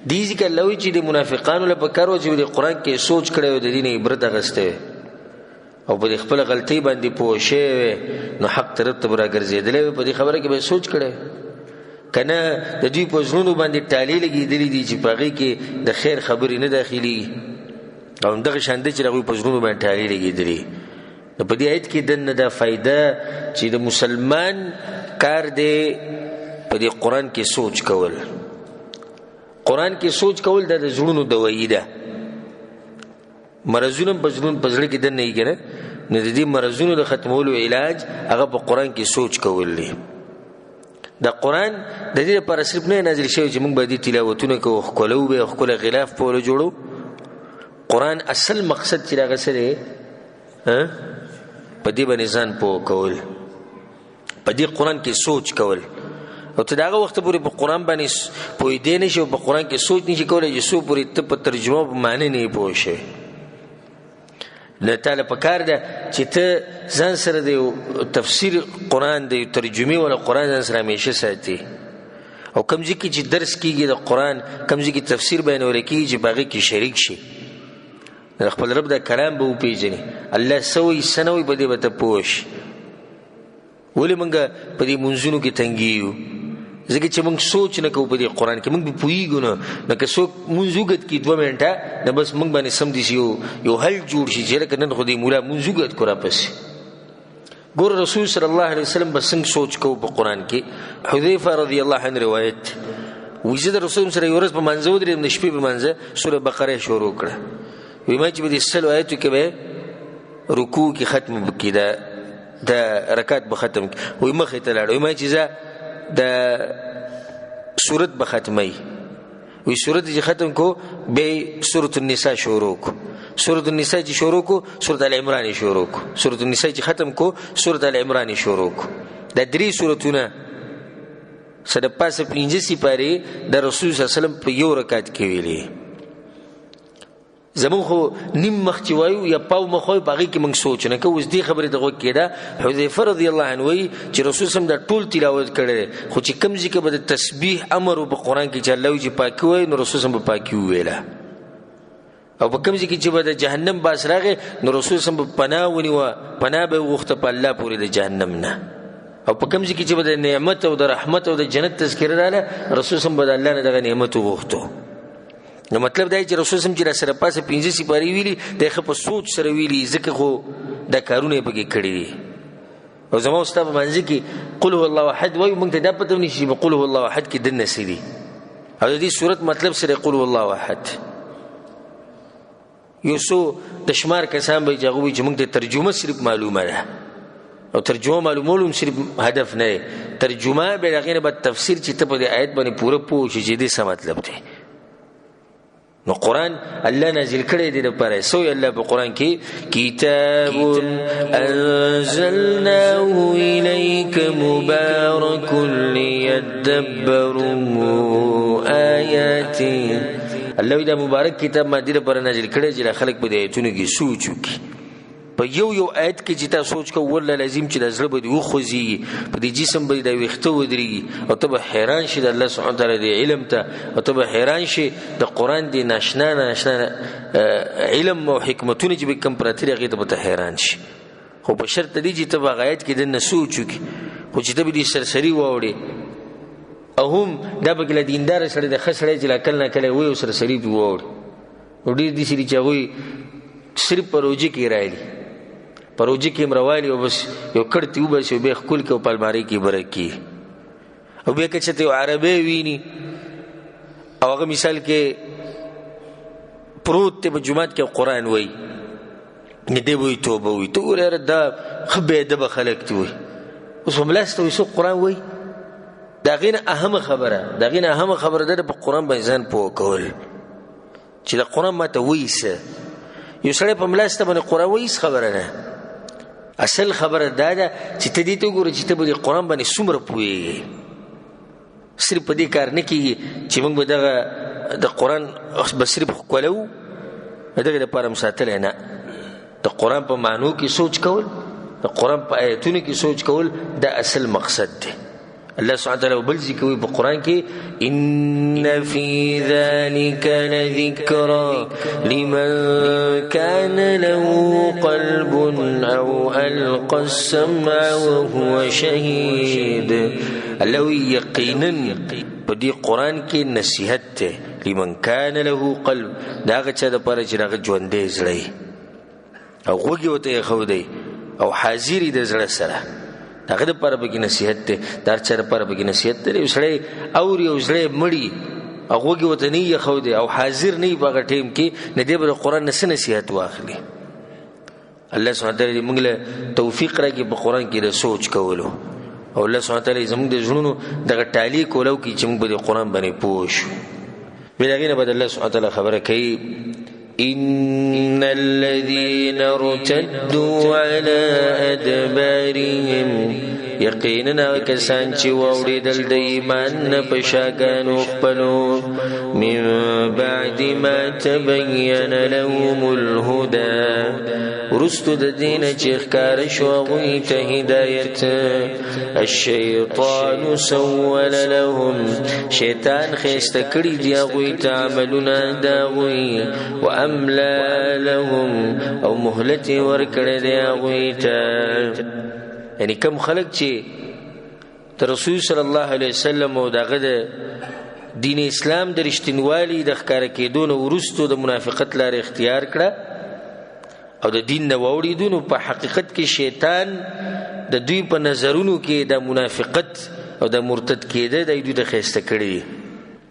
دي. ځکه الله وایي چې د منافقانو له پکار وه چې د قرآن کې سوچ کړی او د دې نه عبرت اخیستی او په دې خپله غلطۍ باندې پوه شوی وی، نو حق طرف ته به راګرځېدلی وی، په دې خبره کې به یې سوچ کړی. که نه د دوی په زړونو باندې ټالې لګېدلې دي چې په هغې کې د خیر خبرې نه داخلېږي، او همدغه شان دی چې د هغوی په زړونو باندې ټالې لګېدلې. نو په دې آیت کې دننه دا فایده چې د مسلمان کار دی په دې قرآن کې سوچ کول. قرآن کې سوچ کول دا د زړونو دوایي ده. مرضونه په زړونو په زړه کې دننه یي که نه، نو د دې مرضونو د ختمولو علاج هغه په قرآن کې سوچ کول دی. د قرآن د دې لپاره صرف نه نازل شوی چې موږ به دې تلاوتونه کوو، ښکلوو به یې، ښکلی غلاف په ورته جوړو. قرآن اصل مقصد چې هغه څه دی، په دې باندې ځان پوه کول، په دې قرآن کې سوچ کول. او ته د هغه وخته پورې په قرآن باندې پوهېدی نه شي او په قرآن کې سوچ نه شي کولی چې څو پورې ته په ترجمه په معنی نه یې پوه شوی. نو تا له پکار ده چې ته ځان سره د یو تفسیر قرآن، د یو ترجمې والا قرآن ځان سره همیشه ساتي. او کوم ځای کې چې درس کېږي د قرآن، کوم ځای کې تفسیر بیانول کېږي چې په هغې کې شریک شي، د خپل رب د کلام به وپېژني، الله څه وایي څه نه وایي په دې به ته پوه شي. ولې موږ په دې منځونو کې تنګي یو؟ ځکه چې موږ سوچ نه کوو په دې قرآن کې، موږ به پوهېږو نه. نو که څوک مونځ اوږد کړي 2 منټه، نو بس موږ باندې سم داسې یو حل جوړ شي چې لکه نن خو دې مولا مونځ اوږد کړو راپسې. ګوره رسول صلی الله علیه وسلم به څنګه سوچ کوو په قرآن کې. حذیفه رضی الله عنه روایت وایي زه د رسول سره یو ورځ په مانځه ودرېدم، د شپې په مانځه، سوره بقره یې شروع کړه. وایي ما چې په دې 100 آیتو کې به رکوع کې ختم کړي، دا رکعت به ختم کړي. وایي مخې ته لاړ، وایي ما چې ځه د سورت به ختموي. وایي سورت چې ختم کړو بیا یې سورت النساء شروع کړو، سورت النساء چې شروع کړو سورت ال عمران یې شروع کړو، سورت النساء چې ختم کړو سورت ال عمران یې شروع کړو. دا درې سورتونه څه د پاسه 5 سپارې د رسول صلی الله علیه وسلم په یو رکعت کې ویلې. زمونږ خو نیم مخ چې وایو یا پاو مخ وایو په هغې کې موږ سوچ نه کوو. اوس دې خبرې ته غوږ کېده. حذیفه رضی الله عنه وایي چې رسول صلی الله علیه وسلم دا ټول تلاوت کړی دی، خو چې کوم ځای کې به د تسبیح امر و په قرآن کې چې الله وایي چې پاکي ووایي نو رسول صلی الله علیه وسلم به پاکي وویله، او په کوم ځای کې چې به د جهنم باس راغی نو رسول صلی الله علیه وسلم به پناه ونیوه، پناه به یې وغوښته په الله پورې د جهنم نه، او په کوم ځای کې چې به د نعمت او د رحمت او د جنت تذکره راغله رسول صلی الله علیه وسلم به د الله نه دغه نعمت وغوښتو. نو مطلب دا دی چې رسول صلی الله علیه وسلم چې را سره پاسه 5 سپارې ویلي دی ښه په سوچ سره ویلي، ځکه خو دا کارونه یې پکې کړي دي. او زما او ستا په منځ کې قل هو الله احد وایو، موږ ته دا پته ونشي چې په قل هو الله احد کې دننه څه دي، او د دې سورت مطلب سره قل هو الله احد. یو څو د شمار کسان به چې هغه وایي چې موږ ته ترجمه صرف معلومه ده، او ترجمه معلومول هم صرف هدف نه دی، ترجمه بیا د هغې نه بعد تفسیر چې ته په دې آیت باندې پوره پوه شې چې دې څه مطلب دی. نو قرآن الله نازل کړی دی دپاره. څه وایي الله په قرآن کې؟ کتاب انزلناه الیک مبارک لیدبروا آیاته. الله وایي دا مبارک کتاب ما دې دپاره نازل کړی چې دا خلک په دې آیتونو کې سوچ وکړي. په یو یو آیت کې چې تا سوچ کوو والله لازم چې دا زړه به دې وخوځېږي، په دې جسم به دې دا ویښته ودرېږي، او ته به حیران شې د الله سبحانه وتعالی دې علم ته، او ته به حیران شې د قرآن دې ناشنا ناشنا علم او حکمتونه چې به کوم پراته دي هغې ته به ته حیران شې. خو په شرط دې چې ته به هغه آیت کې دننه سوچ وکړي، خو چې ته به دې سرسري واوړې، او هم دا پکې له دینداره سړی د ښه سړی چې لا کله نا کله یې وایي او سرسري پرې واوړي. نو ډېر داسې دي چې هغوی صرف په روژه کې راغلي، په روژه کې هم راوالي او بس یو کړ ترې وباسي او بیا یې ښکل کړي او په المارۍ کې یې بره کړي. او بیا که چېرته یو عربی ویني او هغه مثال کې پروت دی په جومات کې قرآن وایي، نو دی به وایي توبه وایي، ته وګوره یاره دا ښه بېادبه خلک دي وایي، اوس هم لاس ته وایي څوک قرآن وایي. د هغې نه اهمه خبره، د هغې نه اهمه خبره ده په قرآن باندې ځان پوه کول، چې د قرآن ما ته وایي څه. یو سړی په ملاسته باندې قرآن وایي هېڅ خبره نه، اصل خبره دا ده چې ته دې ته وګوره چې ته به د قرآن باندې څومره پوهېږې. صرف په دې کار نه کېږي چې موږ به دغه د قرآن به صرف ښکلوو، د دغې دپاره هم ساتلی نه. د قرآن په معنو کې سوچ کول، د قرآن په آیتونو کې سوچ کول، دا اصل مقصد دی. الله سبحانه وتعالی بل ځای کې وایي په قرآن کې إن في ذلك لذكرى لمن كان له قلب أو ألقى السمع وهو شهيد. الله وایي یقینا په دې قرآن کې نصیحت دی لمن كان له قلب، د هغه چا دپاره چې د هغه ژوندی زړه وي او غوږ یې ورته ایښودی او حاضر یې د زړه سره، د هغه دپاره پکې نصیحت دی، د هر چا دپاره پکې نصیحت دی. یو سړی اوري او زړه یې مړي او غوږ یې ورته نه وي ایښودی او حاضر نه وي په هغه ټایم کې، نو دی به د قرآن نه څه نصیحت واخلي؟ الله سبحانه وتعالی دې موږ له توفیق راکړي په قرآن کې د سوچ کولو، او الله سبحانه وتعالی زموږ د زړونو دغه ټالي کولو کې چې موږ به د قرآن باندې پوه شو. بیا د هغې نه بعد الله سبحانه وتعالی خبره کوي إن الذين ارتدوا على أدبارهم، یقینا هغه کسان چې واوړېدل د ایمان نه په شاګانو خپلو، من بعد ما تبین لهم الهدى، وروستو د دې نه چې ښکاره شو هغوی ته هدایت، الشیطان سول لهم، شیطان ښایسته کړي دي هغوی ته عملونه د هغوی، واملا لهم، او مهلت یې ورکړی دی هغوی ته. یعنی کم خلک چې د رسول صلی الله علیه وسلم او د هغه د دین اسلام د رښتینوالي د ښکاره کېدو نه وروسته د منافقت لاره اختیار کړه او د دین نه واوړېدو، نو په حقیقت کې شیطان د دوی په نظرونو کې د منافقت او د مرتد کېده د دوی ته ښایسته کړي دي،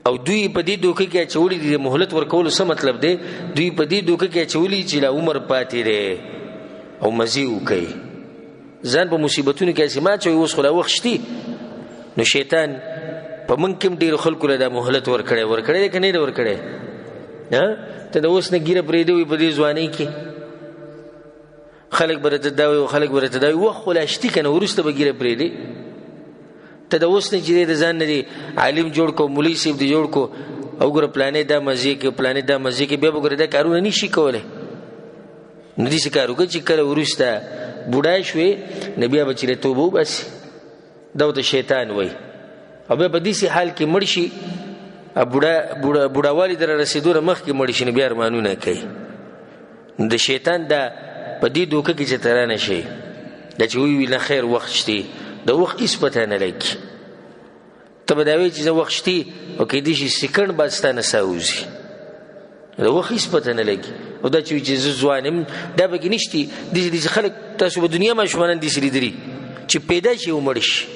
او دوی په دې دوکه کې اچولي دي. د مهلت ورکولو څه مطلب دی؟ دوی په دې دوکه کې اچولي چې لا عمر پاتې دی، او مزې وکوي. ځان په مصیبتونو کې هسې مه اچوئ، اوس خو لا وخت شتي. نو شیطان په موږ کې هم ډېرو خلکو له دا مهلت ورکړی، ورکړی دی که نه دی ورکړی؟ ته د اوس نه ږیره پرېږدی وي په دې ځوانۍ کې، خلک به راته دا وایي او خلک به راته دا وایي، وخت خو لا شتي که نه، وروسته به ږیره پرېږدي. ته د اوس نه چې دی د ځان نه دی عالم جوړ کړو، مولوي صاحب دې جوړ کړو، او ګوره پلانې دا مزې کوي، پلانې دا مزې کوي، بیا به ګوره دا کارونه نه شي کولی. نو داسې کار وکړه چې کله وروسته بوډا شوې نو بیا به چې له توبه وباسي، دا ورته شیطان وایي، او بیا په داسې حال کې مړ شي، بوډاوالي ته رسېدو نه مخکې مړ شي، نو بیا ارمانونه کوي. نو د شیطان دا په دې دوکه کې چې ته رانه شي، دا چې ووایي نه خیر وخت شتي، د وخت هېڅ پته نه لګي. ته به دا وایې چې زه وخت شتي، او کېدای شي سیکنډ بعد ستا نه ساه وځي، د وخت هېڅ پته نه لګي. او دا چې وایي چې زه ځوان یم، دا پکې نشتي. داسې داسې خلک تاسو به دنیا ماشومانان داسې لیدلي چې پیدا شي او مړ شي.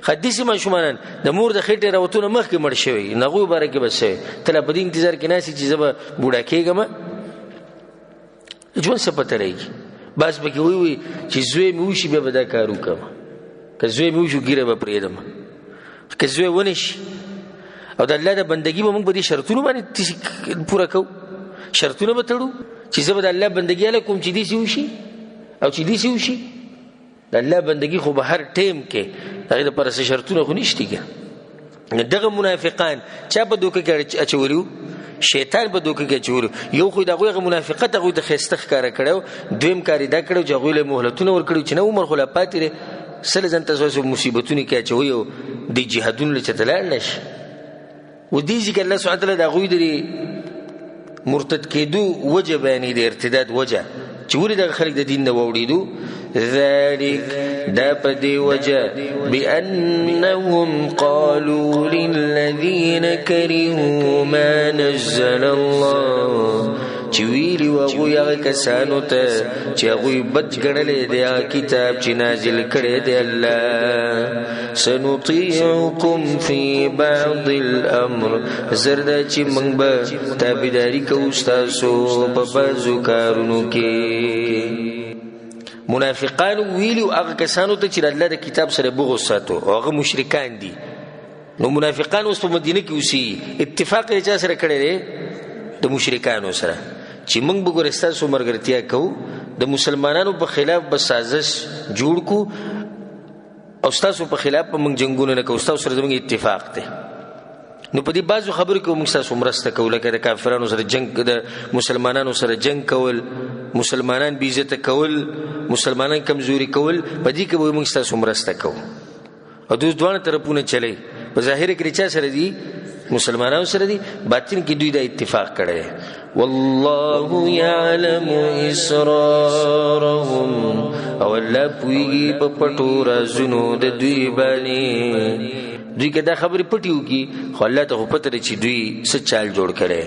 ښه داسې ماشومانان د مور د خېټې راوتو نه مخکې مړ شوی، نو هغوی باره کې به څه وایې؟ ته لا په دې انتظار کې ناست یې چې زه به بوډا کېږم، ژوند څه پته لګي. بعض پکې وایي وایي چې زوی مې وشي بیا به دا کار وکړم، که زوی مې وشو ږیره به پرېږدم، که زوی ونه شي. او د الله د بندګي به موږ په دې شرطونو باندې پوره کوو، شرطونه به تړو چې زه به د الله بندګي هله کوم چې داسې وشي او چې داسې وشي. د الله بندګي خو به هر ټایم کې، د هغې دپاره څه شرطونه خو نشتي که. نو دغه منافقان چا په دوکه کې اچولي وو؟ شیطان په دوکه کې اچولي وو. یو خو د هغوی هغه منافقت هغوی ته ښایسته ښکاره کړی و، دویم کار یې دا کړی و چې هغوی له مهلتونه ورکړي چې نه عمر خو لا پاتې دی، څه له ځان تاسو هسې مصیبتونو کې اچوئ او دې جهادونو له چېرته لاړ نه شي. و دې ځای کې الله سبحانه وتعالی د هغوی د مرتد کېدو وجه بیانوي، د ارتداد وجه چې ولې دغه خلک د دین نه واوړېدو. ذلك دا په دې وجه بأنهم قالوا للذين كرهوا ما نزل الله، چې ویلي وو هغوی هغه کسانو ته چې هغوی بد ګڼلی دی هغه کتاب چې نازل کړی دی الله، سنطیعکم فی بعض الامر، زر ده چې موږ به تابعداري کوو ستاسو په بعضو کارونو کې. منافقانو ویلي وو هغه کسانو ته چې د الله د کتاب سره بغض ساتو، او هغه مشرکان دي. نو منافقان اوس په مدینه کې اوسي، اتفاق یې چا سره کړی دی؟ د مشرکانو سره، چې موږ به ګوره ستاسو ملګرتیا کوو، د مسلمانانو په خلاف به سازش جوړ کړو او ستاسو په خلاف به موږ جنګونه نه کوو، ستاسو سره زموږ اتفاق دی. نو په دې بعضو خبرو کې موږ ستاسو مرسته کوو، لکه د کافرانو سره جنګ، د مسلمانانو سره جنګ کول، مسلمانان بې عزته کول، مسلمانان کمزوري کول، په دې کې به موږ ستاسو مرسته کوو. او دوی دواړه طرفونه چلی، په ظاهر کې چا سره دي؟ مسلمانانو سره دي، باطن کې دوی دا اتفاق کړی دی. والله يعلم اسرارهم، او الله پوهېږي په پټو رازونو د دوی باندې. دوی که دا خبرې پټې وکړي خو الله ته خو پته ده چې دوی څه چال جوړ کړی.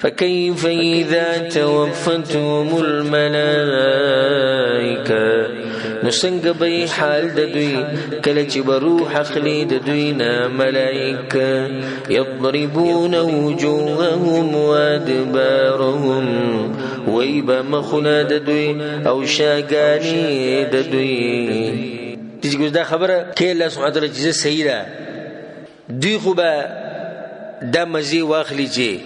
فكيف إذا توفتهم الملائكة، نو څنګه به یې حال د دوی کله چې به روح اخلي د دوی نه ملائکه، یضربون وجوههم وادبارهم، وایي به مخونه د دوی او شاګانې د دوی. چې اوس دا خبره کوي الله سبحانه وتعالی چې زه صحیح ده، دوی خو به دا مزې واخلي چې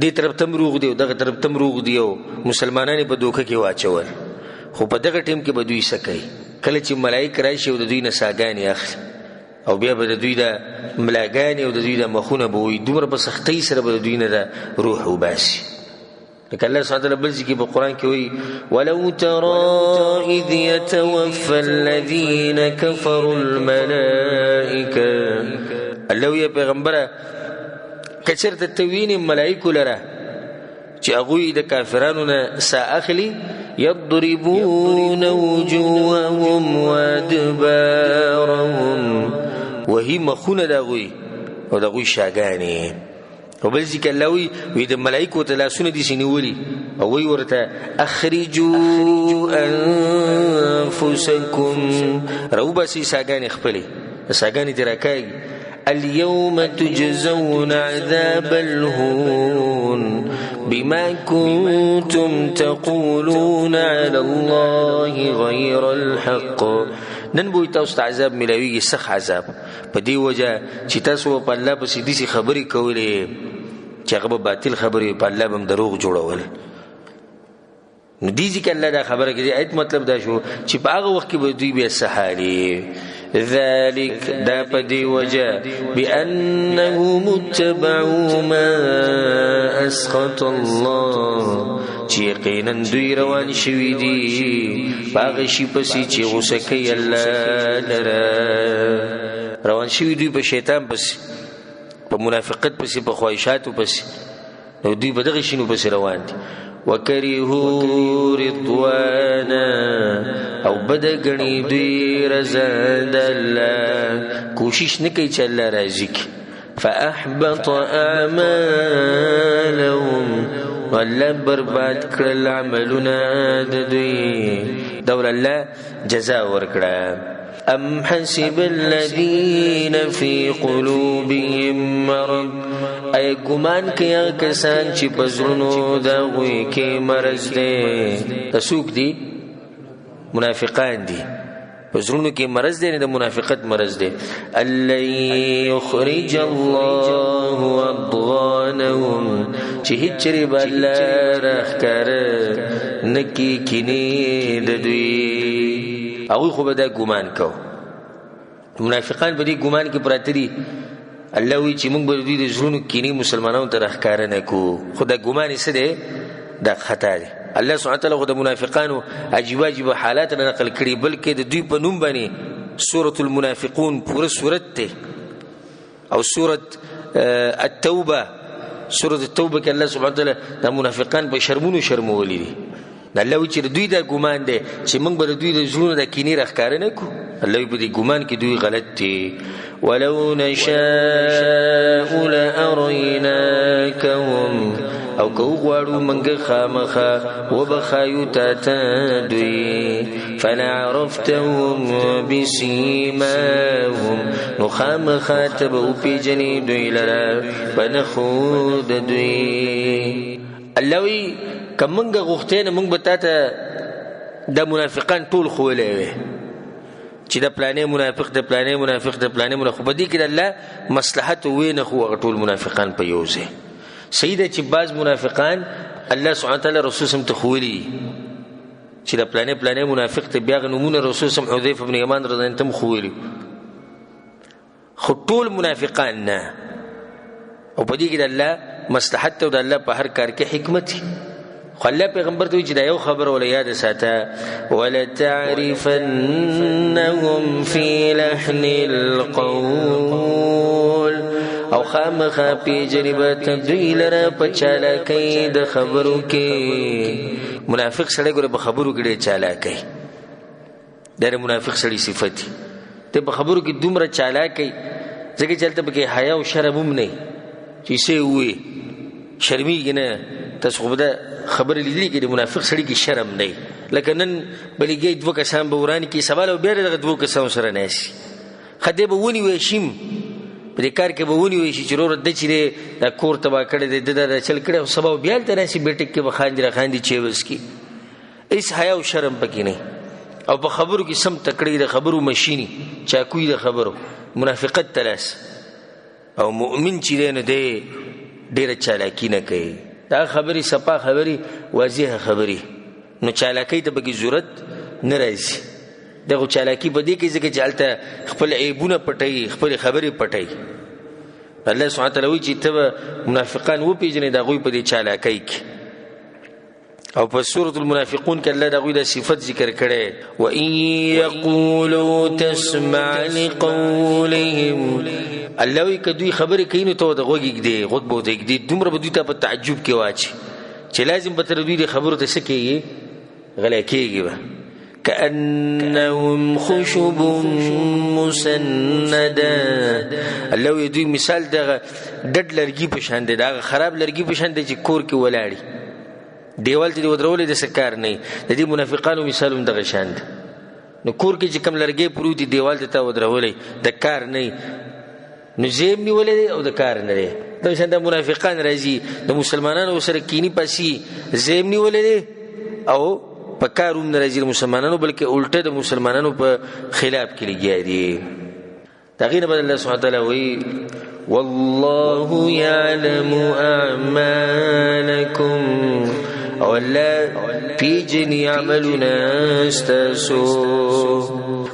دې طرف ته هم روغ دی او دغه طرف ته هم روغ دی او مسلمانان یې په دوکه کې واچول. خو په دغه ټیم کې به دوی څه کوي؟ کله چې ملایک راشي او د دوی نه ساګانې اخلي او بیا به د دوی د ملاګانې او د دوی د مخونه به وایي، دومره په سختۍ سره به د دوی نه د روح وباسي. لکه الله سبحانه وتعالی بل ځای کې په قرآن کې وایي ولو ترى إذ يتوفى الذين كفروا الملائكة. الله وایي پیغمبره که چېرته ته وینې ملایکو لره چې هغوی د کافرانو نه ساه اخلي، یضربون وجوههم وادبارهم، وهي مخونه د هغوی او د هغوی شاګانې. او بل ځای کې الله وایي وایي د ملایکو ته لاسونه داسې نیولي او وایي ورته اخرجو انفسکم، راوباسئ ساګانې خپلې، ساګانې دې راکاږي. اليوم تجزون عذاب الهون بما كنتم تقولون على الله غير الحق. نن به تاسو ته عذاب ملاویږي، سخت عذاب، په دې وجه چې تاسو په الله پسې داسې خبرې کولې چې هغه به باطل خبرې، په الله به هم دروغ جوړول. نو دې ځکه الله دا خبره کوي. ایت مطلب دا شو چې په هغه وخت کې به دوی بیا څه حالي. ذلك دا په دې وجه بأنهم اتبعوا ما أسخط الله، چې یقینا دوی روان شوي دي په هغه شي پسې چې غوسه کوي الله لره. روان شوي دوی په شیطان پسې، په منافقت پسې، په خواهشاتو پسې، نو دوی په دغه شینو پسې روان دي. وکرهوا رضوانا، او بد ګڼي دوی رضا د الله، کوشش نه کوي چې الله راضي کړي. فأحبط أعمالهم، الله برباد کړل عملونه د دوی، دا ول الله جزا ورکړه. أم حسب الذين في قلوبهم مرض، أي ګمان کوي هغه کسان چې په زړونو د هغوی کې مرض دی. دا څوک دي؟ منافقان دي، په زړونو کې مرض دی، د منافقت مرض دی. أن لن يخرج الله أضغانهم، چې هیڅ چېرې به الله راښکاره نه کړي کینې د دوی. هغوی خو به دا ګمان کو، منافقان په دې ګمان کې پراته دي. الله وایي چې موږ به د دوی د زړونو کینې مسلمانانو ته راښکاره نه کړو، خو دا ګمان یې څه دی؟ دا خطا دی. الله سبحانه وتعالی خو د منافقانو عجیبه عجیبه حالات نه نقل کړي، بلکې د دوی په نوم باندې سورة المنافقون پوره سورت دی، او سورة التوبه، سورة التوبه کې الله سبحانه وتعالی د منافقان په شرمونو شرمولي دي. الله وایي چې د دوی دا ګمان دی چې موږ به د دوی د زړونو دا کینې راښکاره نه کړو. الله وایي په دې ګمان کې دوی غلط دي. ولو نشاء لأریناکهم، او که وغواړو موږ خامخا وبه ښایو تا ته دوی. فلعرفتهم بسیماهم، نو خامخا ته به وپېژنې دوی لره په نښو د دوی. الله وایي که موږ غوښتې نو موږ به تا ته دا منافقان ټول ښوولی وی، چې د پلانې منافق، د پلانې منافق، د پلانې منافق. خو په دې کې د الله مصلحت وی نه خو هغه ټول منافقان په یو ځای. صحیح ده چې بعض منافقان الله سبحانه وتعالی رسول سم ته ښوولي چې د پلانې پلانې منافق ته بیا هغه نومونه رسول سم حذیفه بن یمان رضی الله عنه ته هم ښوولي، خو ټول منافقان نه. او په دې کې د الله مصلحت ته او د الله په هر کار کې حکمت دی. خو الله پیغمبر ته وایي چې دا یو خبره وله یاده ساته، ولتعرفنهم فی لحن القول، او خامخا پېژنې به ته دوی لره په چالاکۍ د خبرو کې. منافق سړی ګوره په خبرو کې ډېر چالاکۍ، دا د منافق سړي صفت دی. ته په خبرو کې دومره چالاکۍ ځکه چې هلته پکې حیا او شرم هم نه چې څه یې ووایي، شرمېږي نه. تاسو خو به دا خبرې لیدلې کې د منافق سړي کې شرم نه وي. لکه نن به لګي دوه کسان به وران کړي، سبا له بیا دغه دوو کسانو سره ناست وي، ښه دی به ونیوی شي، په دې کار کې به ونیوی شي چې وروره ده چې دی دا کور تباه کړی دی، ده دا چل کړی، خو سبا به بیا هلته ناست وي، بیټک کې به خاندي راخاندي چای به څکي، هېڅ حیا او شرم پکې نه. او په خبرو کې سم تکړه د خبرو مشینی چاکوي د خبرو منافقت ته لاس. او مؤمن چې دی نو دی ډېره چالاکي نه کوي، دا خبرې صفا خبرې واضحه خبرې، نو چالاکۍ ته پکې ضرورت نه راځي. دغه چالاکي په دې کې ځکه چې هلته خپل عیبونه پټوي، خپلې خبرې پټوي. الله سبحانه وتعالی وایي چې ته به منافقان وپېژنې د هغوی په دې چالاکۍ کې. او په سورة المنافقون کې الله د هغوی دا صفت ذکر کړی، وإن يقولوا تسمع لقولهم. الله وایي که دوی خبرې کوي نو ته ورته غوږ ږدې، غوږ به ورته ږدې، دومره به دوی ته په تعجب کې واچي چې لازم به تر دوی دې خبرو ته څه کېږي، غلی کېږي به. كأنهم خشب مسنده. الله وایي دوی مثال دغه ډډ لرګي په شان دی، دغه خراب لرګي په شان دی چې کور کې ولاړي، دیوال ته دې ودرولې د څه کار نه وي. د دې منافقانو مثال هم دغه شان دی. نو کور کې چې کوم لرګی پروت دی، دیوال ته تا ودرولی، د کار نه وي. نو ځای هم نیولی دی او د کار نه دی. دغه شان دا منافقان راځي د مسلمانانو سره کینی پاسي، ځای هم نیولی دی او په کار هم نه راځي د مسلمانانو، بلکې الټه د مسلمانانو په خلاف کې لګیا دي. د هغې نه بعد الله سبحانه وتعالی وایي والله يعلم أعمالكم، او الله پیژني عملونه ستاسو.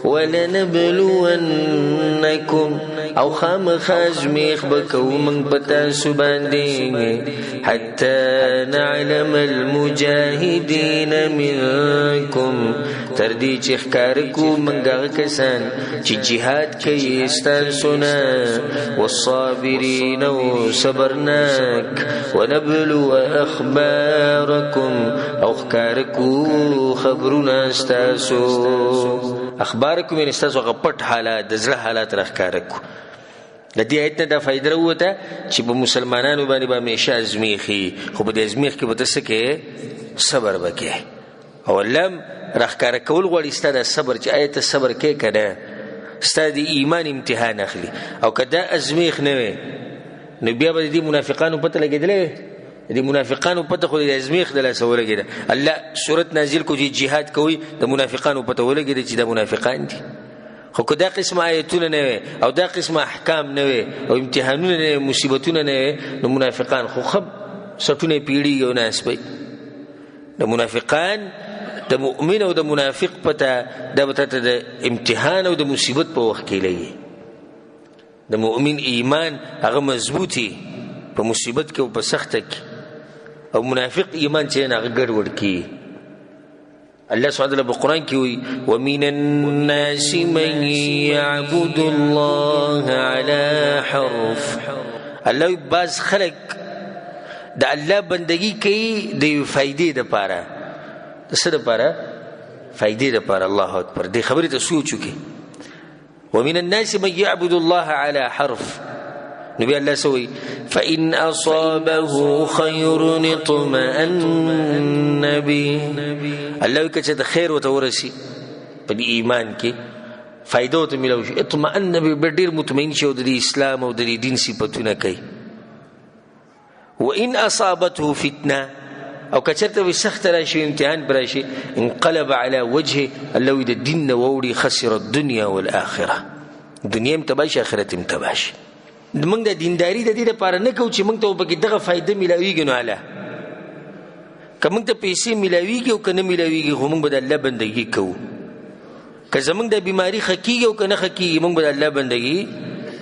ولنبلونکم، او خامخا ازمېښت به کوو موږ په تاسو باندې، حتی نعلم المجاهدین منکم، تر دې چې ښکاره کړو موږ هغه کسان چې جهاد کوي ستاسو نه، والصابرین او صبرناک، ونبلو اخبارکم، او ښکاره کړو خبرونه ستاسو. اخبارکم یعنې ستاسو هغه پټ حالات، د زړه حالات راښکاره کړو. د دې آیت نه دا فایده راووته چې په مسلمانانو باندې به همیشه ازمېښي، خو په دې ازمېښت کې به ته څه کوې؟ صبر به کوې. او الله هم راښکاره کول غواړي ستا دا صبر، چې آیا ته صبر کوې که نه، ستا د ایمان امتحان اخلي. او که دا ازمېښت نه وي نو بیا به د دې منافقانو پته لګېدلی وي. د دې منافقانو پته خو د ازمېښت د لاسه ولګېده. الله سورت نازل کړو چې جهاد کوئ، د منافقانو پته ولګېده چې دا منافقان دي. خو که دا قسمه آیتونه نه وي او دا قسمه احکام نه وي او امتحانونه نه وي، مصیبتونه نه وي، نو منافقان خو ښه سټونه یې پیړېږي او ناست وي. د منافقان د مؤمن او د منافق پته دا به تاته د امتحان او د مصیبت په وخت کې لګي. د مؤمن ایمان هغه مضبوطي په مصیبت کې او په سخته کې، او منافق ایمان چې نه هغه ګډوډ کړي. الله سبحانه وتعالی په قرآن کې وایي ومن الناس من يعبد الله على حرف. الله وایي بعض خلک د الله بندگی کوي د یوې فایدې دپاره. د څه دپاره؟ فایدې دپاره. الله اکبر، دې خبرې ته سوچ وکړي. ومن الناس من يعبد الله على حرف. نبي الله سوي فإن أصابه خير اطمأن به. الله وایي که خیر ورته ورسي په دې ایمان کې فایده ورته میلاو شي، اطمأن به، بیا ډېر مطمئن شي او د دې اسلام او د دې دین صفتونه کوي. وإن أصابته فتنة، او که چېرته وي سخته راشي، امتحان به راشي، انقلب على وجهه، الله وایي د دین نه واوړي، خسر الدنيا والآخرة، دنیا هم تباه شي، آخرت هم تباه شي. موږ د دینداري د دې لپاره نه کوو چې موږ ته پکې دغه فایده میلاویږي، نو اله که موږ ته پیسې میلاویږي او که نه میلاویږي، خو موږ به د الله بندګي کوو. که زموږ د بیماري ښه کېږي او که نه ښه کېږي، موږ به د الله بندګي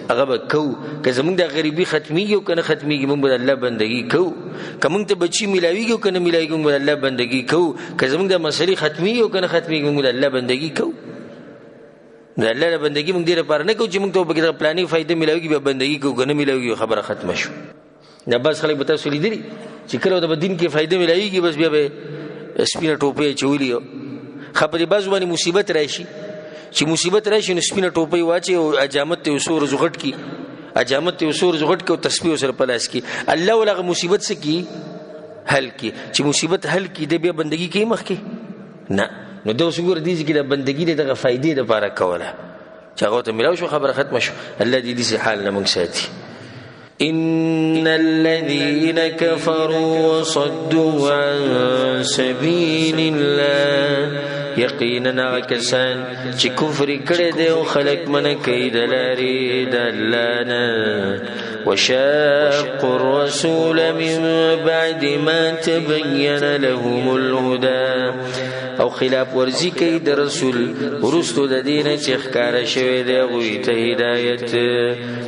هغه به کوو. که زموږ د غریبي ختمېږي او که نه ختمېږي، موږ به د الله بندګي کوو. که موږ ته بچي میلاویږي او که نه میلاویږي، موږ به د الله بندګي کوو. که زموږ د مسلې ختمېږي او که نه ختمېږي، موږ به د الله بندګي کوو. د الله د بندګي موږ دې لپاره نه کوو چې موږ ته پکې دغه پلانې فایده میلاویږي بیا بندګي کوو، که نه میلاویږي خبره ختمه شو. دا بعض خلک به تاسو لیدلي چې کله ورته په دین کې فایده میلاویږي، بس بیا به سپینه ټوپۍ اچولي. ښه، په دې بعضو باندې مصیبت راشي، چې مصیبت راشي نو سپینه ټوپۍ واچوي او اجامت ته یې څو ورځو غټ کړي، اجامت ته یې څو ورځو غټ کړي او تسبیح ورسره په لاس کړي. الله ول هغه مصیبت څه کړي؟ حل کړي. چې مصیبت حل کړي، دی بیا بندګي کوي مخکې؟ نه. نو دا اوس وګوره، دې ځای کې د بندګي د دغه فایدې دپاره کوله چې هغه ورته میلاو شو، خبره ختمه شو. الله دې داسې حال نه موږ ساتي. إن الذين كفروا وصدوا عن سبيل الله، یقینا هغه کسان چې کفر کړی دی او خلک منع کوي د لارې د الله نه، وشاقوا الرسول من بعد ما تبين لهم الهدى، او خلاف ورزي کوي د رسول وروسته د دې نه چې ښکاره شوی دی هغوی ته هدایت،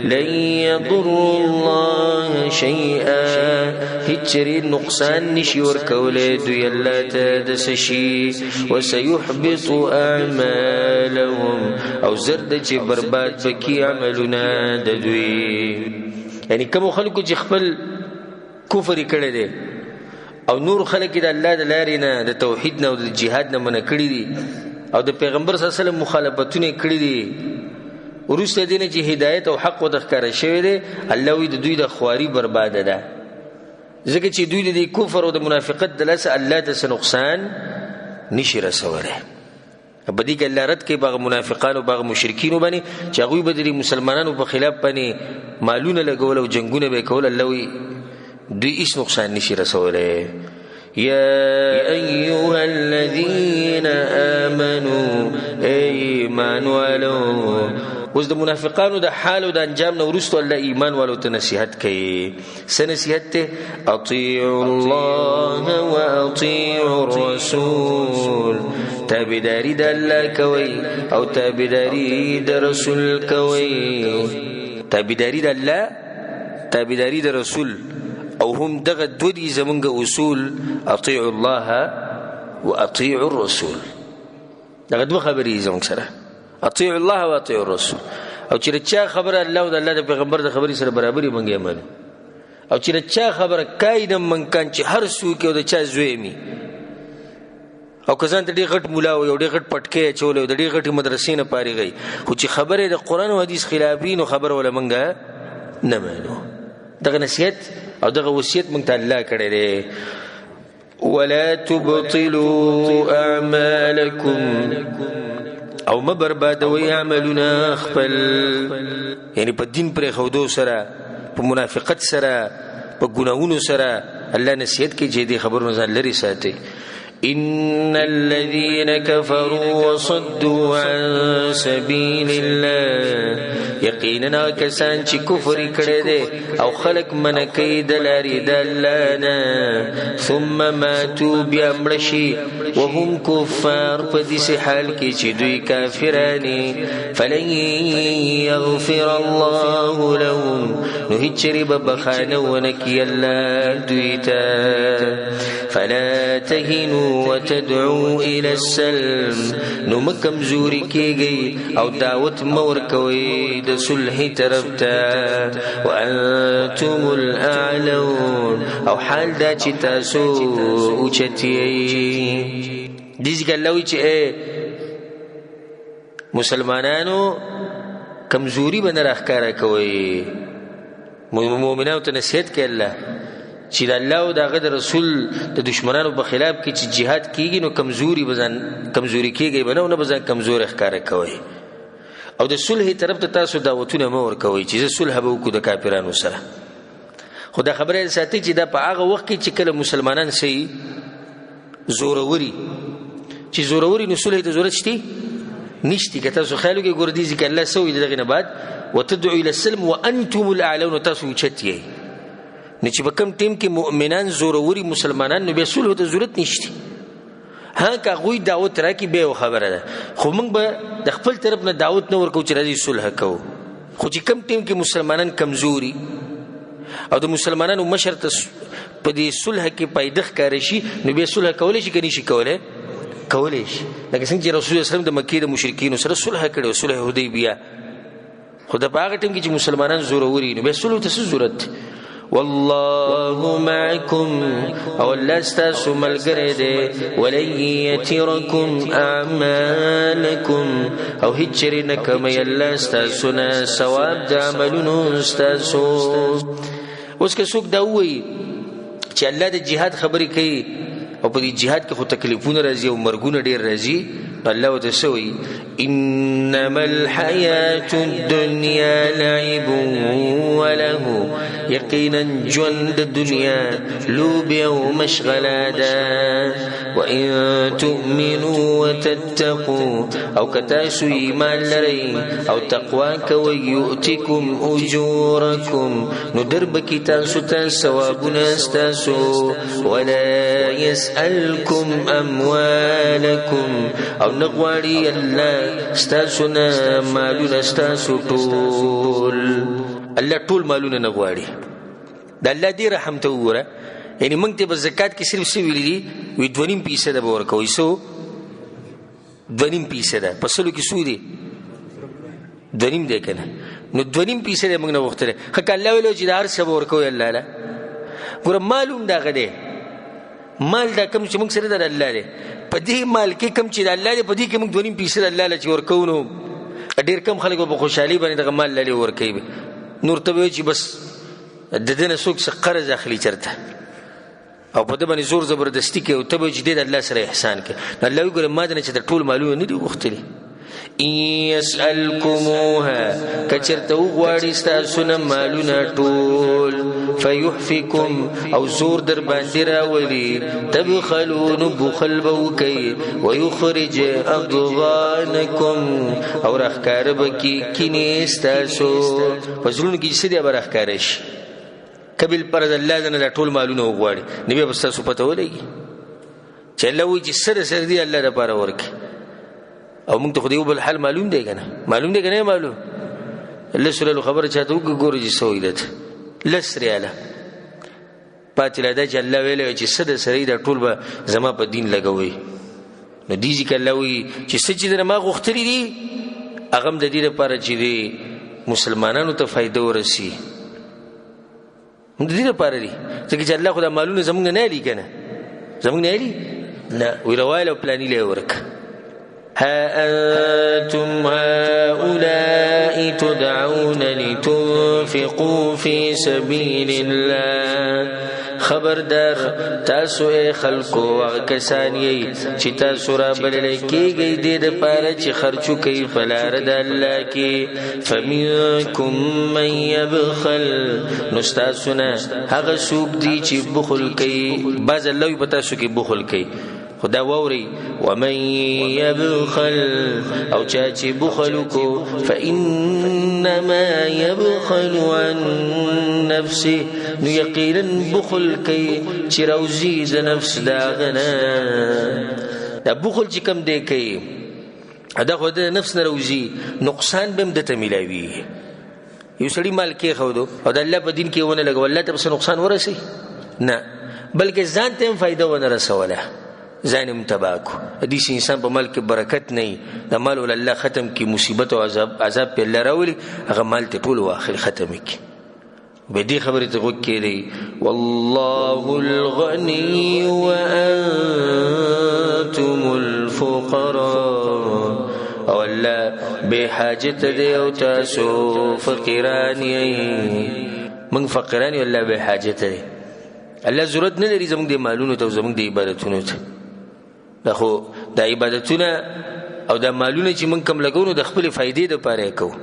لن یضروا الله شیئا، هیڅ چېرې نقصان نشي ورکولی دوی الله ته د څه شي، وسیحبط اعمالهم، او زر ده چې برباد به کړي عملونه د دوی. یعنې کومو خلکو چې خپل کفر یې کړی دی او نور خلک یې د الله د لارې نه، د توحید نه او د جهاد نه منع کړي دي او د پیغمبر صلی الله علیه وسلم مخالفتونه یې کړي دي، وروسته دې نه چې هدایت او حق ورته ښکاره شوی دی، الله وایي د دوی د خواري برباده ده، ځکه چې دوی د دې کفر او د منافقت د لاسه الله ته څه نقصان نشي رسولی. په دې کې الله رد کوي په هغه منافقانو، په هغه مشرکینو باندې چې هغوی به د دې مسلمانانو په خلاف باندې مالونه لګول او جنگونه به کول، الله وایي دوی هیڅ نقصان نشي رسولی. یا ایها الذین آمنو، ایمان والو. اوس د منافقانو د حال او د انجام نه وروسته الله ایمان والو ته نصیحت کوي. څه نصیحت دی؟ اطیعوا الله و اطیعوا الرسول. تابعداري د الله کوئ او تابعداري د رسول کوئ. تابعداري د الله، تابعداري د رسول، او هم دغه دوه دي زمونږ اصول، اطیعوا الله و اطیعوا الرسول. دغه دوه خبرې دي زمونږ سره، اطیعوا الله و اطیعوا الرسول. او چې د چا خبره الله او د الله د پیغمبر د خبرې سره برابرې مونږ یې منو، او چې د چا خبره کاینه منکان چې هر څوک او د چا زوی مي، او که ځان ته ډېر غټ ملا وي او ډېر غټ پټکی اچولی او د ډېر غټې مدرسې نه فارغوي، خو چې خبرې د قرآن او حدیث خلاف وي نو خبره وله مونږ نه منو. دغه نصیحت او دغه وصیت مونږ ته الله کړی دی. ولا تبطلوا اعمالکم، او مه بربادوئ عملونه خپل، یعنی په دین پرېښودو سره، په منافقت سره، په ګناهونو سره. الله نصیحت کوي چې دې خبرو نه ځان لرې ساتئ. إن الذين كفروا وصدوا عن سبيل الله، یقینا کسان چې کفر کړی دی او خلق منع کوي د لارې د الله نه، ثم ماتوا بیا مړه شي، وهم کفار، په داسې حال کې چې دوی کافران، فلن یغفر الله لهم، نو هیڅ چېرې به بخښنه ونه کړي الله دوی ته. فلا تهنوا وتدعوا إلى السلم، نو مه کمزوري کېږئ او دعوت مه ورکوئ د صلح طرف ته. وأنتم الأعلون، او حال دا چې تاسو اوچت یئ. دې ځکه الله وایي چې ای مسلمانانو کمزوري به نه راښکاره کوئ. مؤمنانو ته نصیحت کوي الله چې د الله او د هغه د رسول د دشمنانو په خلاف کې چې جهاد کیږي نو کمزوري به ځان کمزوري کیږي به نه، او نه به ځان کمزوري ښکاره کوئ. او د صلح طرف ته تاسو دعوتونه مه ورکوئ چې زه صلح به وکړو د کافرانو سره. خو دا خبره یې ساتئ چې دا په هغه وخت کې چې کله مسلمانان سي زوروري، چې زوروري نو صلح ته ضرورت شته نشته. که تاسو خیال وکړئ ګوره دې ځکه الله څه وایي د دغې نه بعد، وتدعو إلى السلم وأنتم الأعلون، تاسو اوچت یئ. نو چې په کوم ټیم کې مؤمنان زوروري مسلمانان نو بیا صلح ته ضرورت نشته. ها که هغوی دعوت راکړي بیا یو خبره ده، خو موږ به د خپل طرف نه دعوت نه ورکوو چې راځئ صلح کوو. خو چې کوم ټیم کې مسلمانان کمزوري او د مسلمانانو مشر ته په دې صلح کې پایده ښکاره شي نو بیا صلح کولی شي که نه شي کولی؟ کولی شي. لکه څنګه چې رسول الله صلی الله علیه وسلم د مکې د مشرکینو سره صلح کړې وه، صلح حدیبیه. خو د په هغه ټیم کې چې مسلمانان زوروري نو بیا صلح ته څه ضرورت دی؟ والله معكم، او الله ستاسو ملګری دی. ولن یترکم اعمالکم، او هیڅ چېرې نه کموي الله ستاسو نه ثواب د عملونو ستاسو. اوس که څوک دا ووایي چې الله د جهاد خبرې کوي او په دې جهاد کې خو تکلیفونه راځي او مرګونه ډېر راځي، نو الله ورته څه وایي؟ انما الحیاة الدنیا لعب وله، یقینا ژوند د دنیا لوبې او مشغله ده. وان تؤمنوا وتتقوا، او که تاسو ایمان لرئ او تقوا کوئ، یؤتکم اجورکم، نو در به کړي تاسو ته ثوابونه ستاسو. ولا يسألكم اموالکم، او نه غواړي الله ستاسو نه مالونه ستاسو ټول. الله ټول مالونه نه غواړي. د الله دې رحم ته وګوره، یعنی موږ ته په زکات کې صرف څه ویلي دي؟ وي 2.5% به ورکوئ. څو؟ 2.5%. په سلو کې څو دي؟ 2.5 دی که نه؟ نو 2.5% موږ نه غوښتلی. ښه که الله ویلی چې د هر څه به ورکوئ الله له، ګوره مال هم د هغه دی، مال دا کوم چې موږ سره ده د الله دی. په دې مال کې کوم چې د الله دی، په دې کې موږ 2.5% الله له چې ورکوو نو ډېر کم خلک به په خوشحالي باندې دغه مال له ورکوي. نور ته به وایي چې بس د ده نه څوک څه قرض اخلي چېرته او په ده باندې زور زبردستي کوي، او ته به وایي چې دی د الله سره احسان کوي. نو الله وایي ګوره ما د نه چې د ټول مالونه نه دي غوښتلي. ان يسألكموها کچرته وغواړي ستاسو نه مالونه ټول، فیحفکم او زور در باندې راولي، تبخلون بخل به وکئ، ویخرج اضغانکم او راښکاره به کړي کینې ستاسو په زړونو کې چې څه دی به راښکاره شي. که بالفرض الله د نه دا ټول مالونه وغواړي نو بیا به ستاسو پته ولګي چې الله وایي چې سره سره دی الله دپاره ورکړي. او موږ ته خو د یو بل حال معلوم دی که نه؟ معلوم دی که نه معلوم؟ لس ریالو خبره چاته وکړه ګوره چې څه وایي درته. لس ریاله پاتې لا دا چې الله ویلی چې څه د سره دا ټول به زما په دین لګوي. نو دې ځکه الله وایي چې څه چې درنه ما غوښتلي دي هغه هم د دې لپاره چې دی مسلمانانو ته فایده ورسي، د دې لپاره دي، ځکه چې الله خو دا مالونه زموږ نه اخلي که نه، زموږ نه اخلي نه، وایي روایل او پلاني له یې ورکړه. ها أنتم هؤلاء تدعون لتنفقوا في سبيل الله. خبردار تاسو ای خلکو هغه کسان یئ چې تاسو را بلل کېږئ دې دپاره چې خرچ وکړئ په لاره د الله کې. فمنکم من یبخل، نو ستاسو نه هغه څوک دي چې بخل کوي. بعض الله وایي په تاسو کې بخل کوي، خو دا واورئ، ومن يبخل او چا چې بخل وکړو فإنما يبخل عن نفسه، نو یقینا بخل کوي چې راوځي د نفس د هغه نه. دا بخل چې کوم دی کوي دا خو د نفس نه راوځي، نقصان به هم ده ته میلاوي. یو سړي مال کېښودو او د الله په دین کې ونه لګو، الله ته به څه نقصان ورسي؟ نه، بلکې ځان ته هم فایده ونه رسوله، ځان هم تباه کړو. داسې انسان په مال کې برکت نه وي، د مال ول الله ختم کړي، مصیبت او عذاب پرې الله راولي، هغه مال ته ټول واخلي ختم یې کړي. به دې خبرې ته غوږ کېږدئ، والله الغني وأنتم الفقراء، او الله بې حاجته دی او تاسو فقیران یئ. موږ فقیران یو، الله بې حاجته دی. الله ضرورت نه لري زموږ د مالونو ته او زموږ د عبادتونو ته. دا خو دا عبادتونه او دا مالونه چې موږ کوم لګوو نو د خپلې فایدې دپاره یې کوو،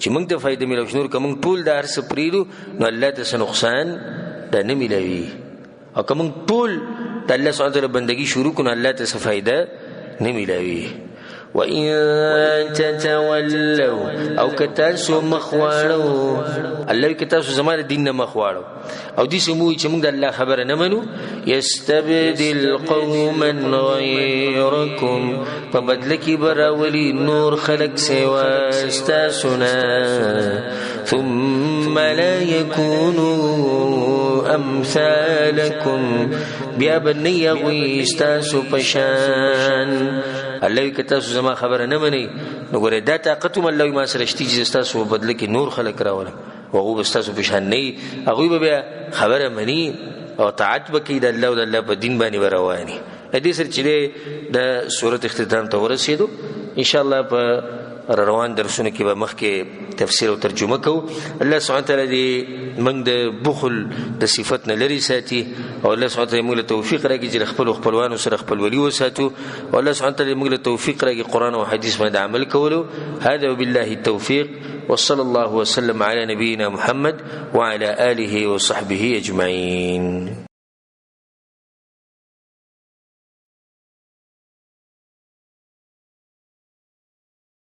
چې موږ ته فایده میلاو شي. نور که موږ ټول دا هر څه پرېږدو نو الله ته څه نقصان دا نه میلاوي، او که موږ ټول د الله سبحانه وتعالی بندګي شروع کړو نو الله ته څه فایده نه میلاوي. وإن تتولوا او که تاسو مخ واړو، الله وایي که تاسو زما د دین نه مخ واړو او داسې مو وایي چې موږ د الله خبره نه منو، یستبدل قوما غیرکم، په بدله کې به راولي نور خلک سوا ستاسو نه، ثم لا یکونو امثالکم، بیا به نه یې هغوی ستاسو په شان. الله وایي که تاسو زما خبره نه منئ نو ګورئ دا طاقت هم الله وایي ما سره شته چې ستاسو په بدله کې نور خلک راولم، هغوی به ستاسو په شان نه وي، هغوی به بیا خبره مني او طاعت به کوي د الله او د الله په دین باندې به روان وي. له دې سره چې دی د سورت اختتام ته ورسېدو، انشاءالله په روان درسونو کې به مخکې تفسیر او ترجمه کوو. الله سبحانه وتعالی دې موږ د بخل د صفت نه لرې ساتي، او الله سبحانه وتعالی موږ له توفیق راکړي چې له خپلو خپلوانو سره خپلولي وساتو، او الله سبحانه وتعالی موږ له توفیق راکړي قرآن او حدیث باندې عمل کولو. هذا وبالله التوفیق، وصلى الله وسلم على نبينا محمد وعلى آله وصحبه أجمعين.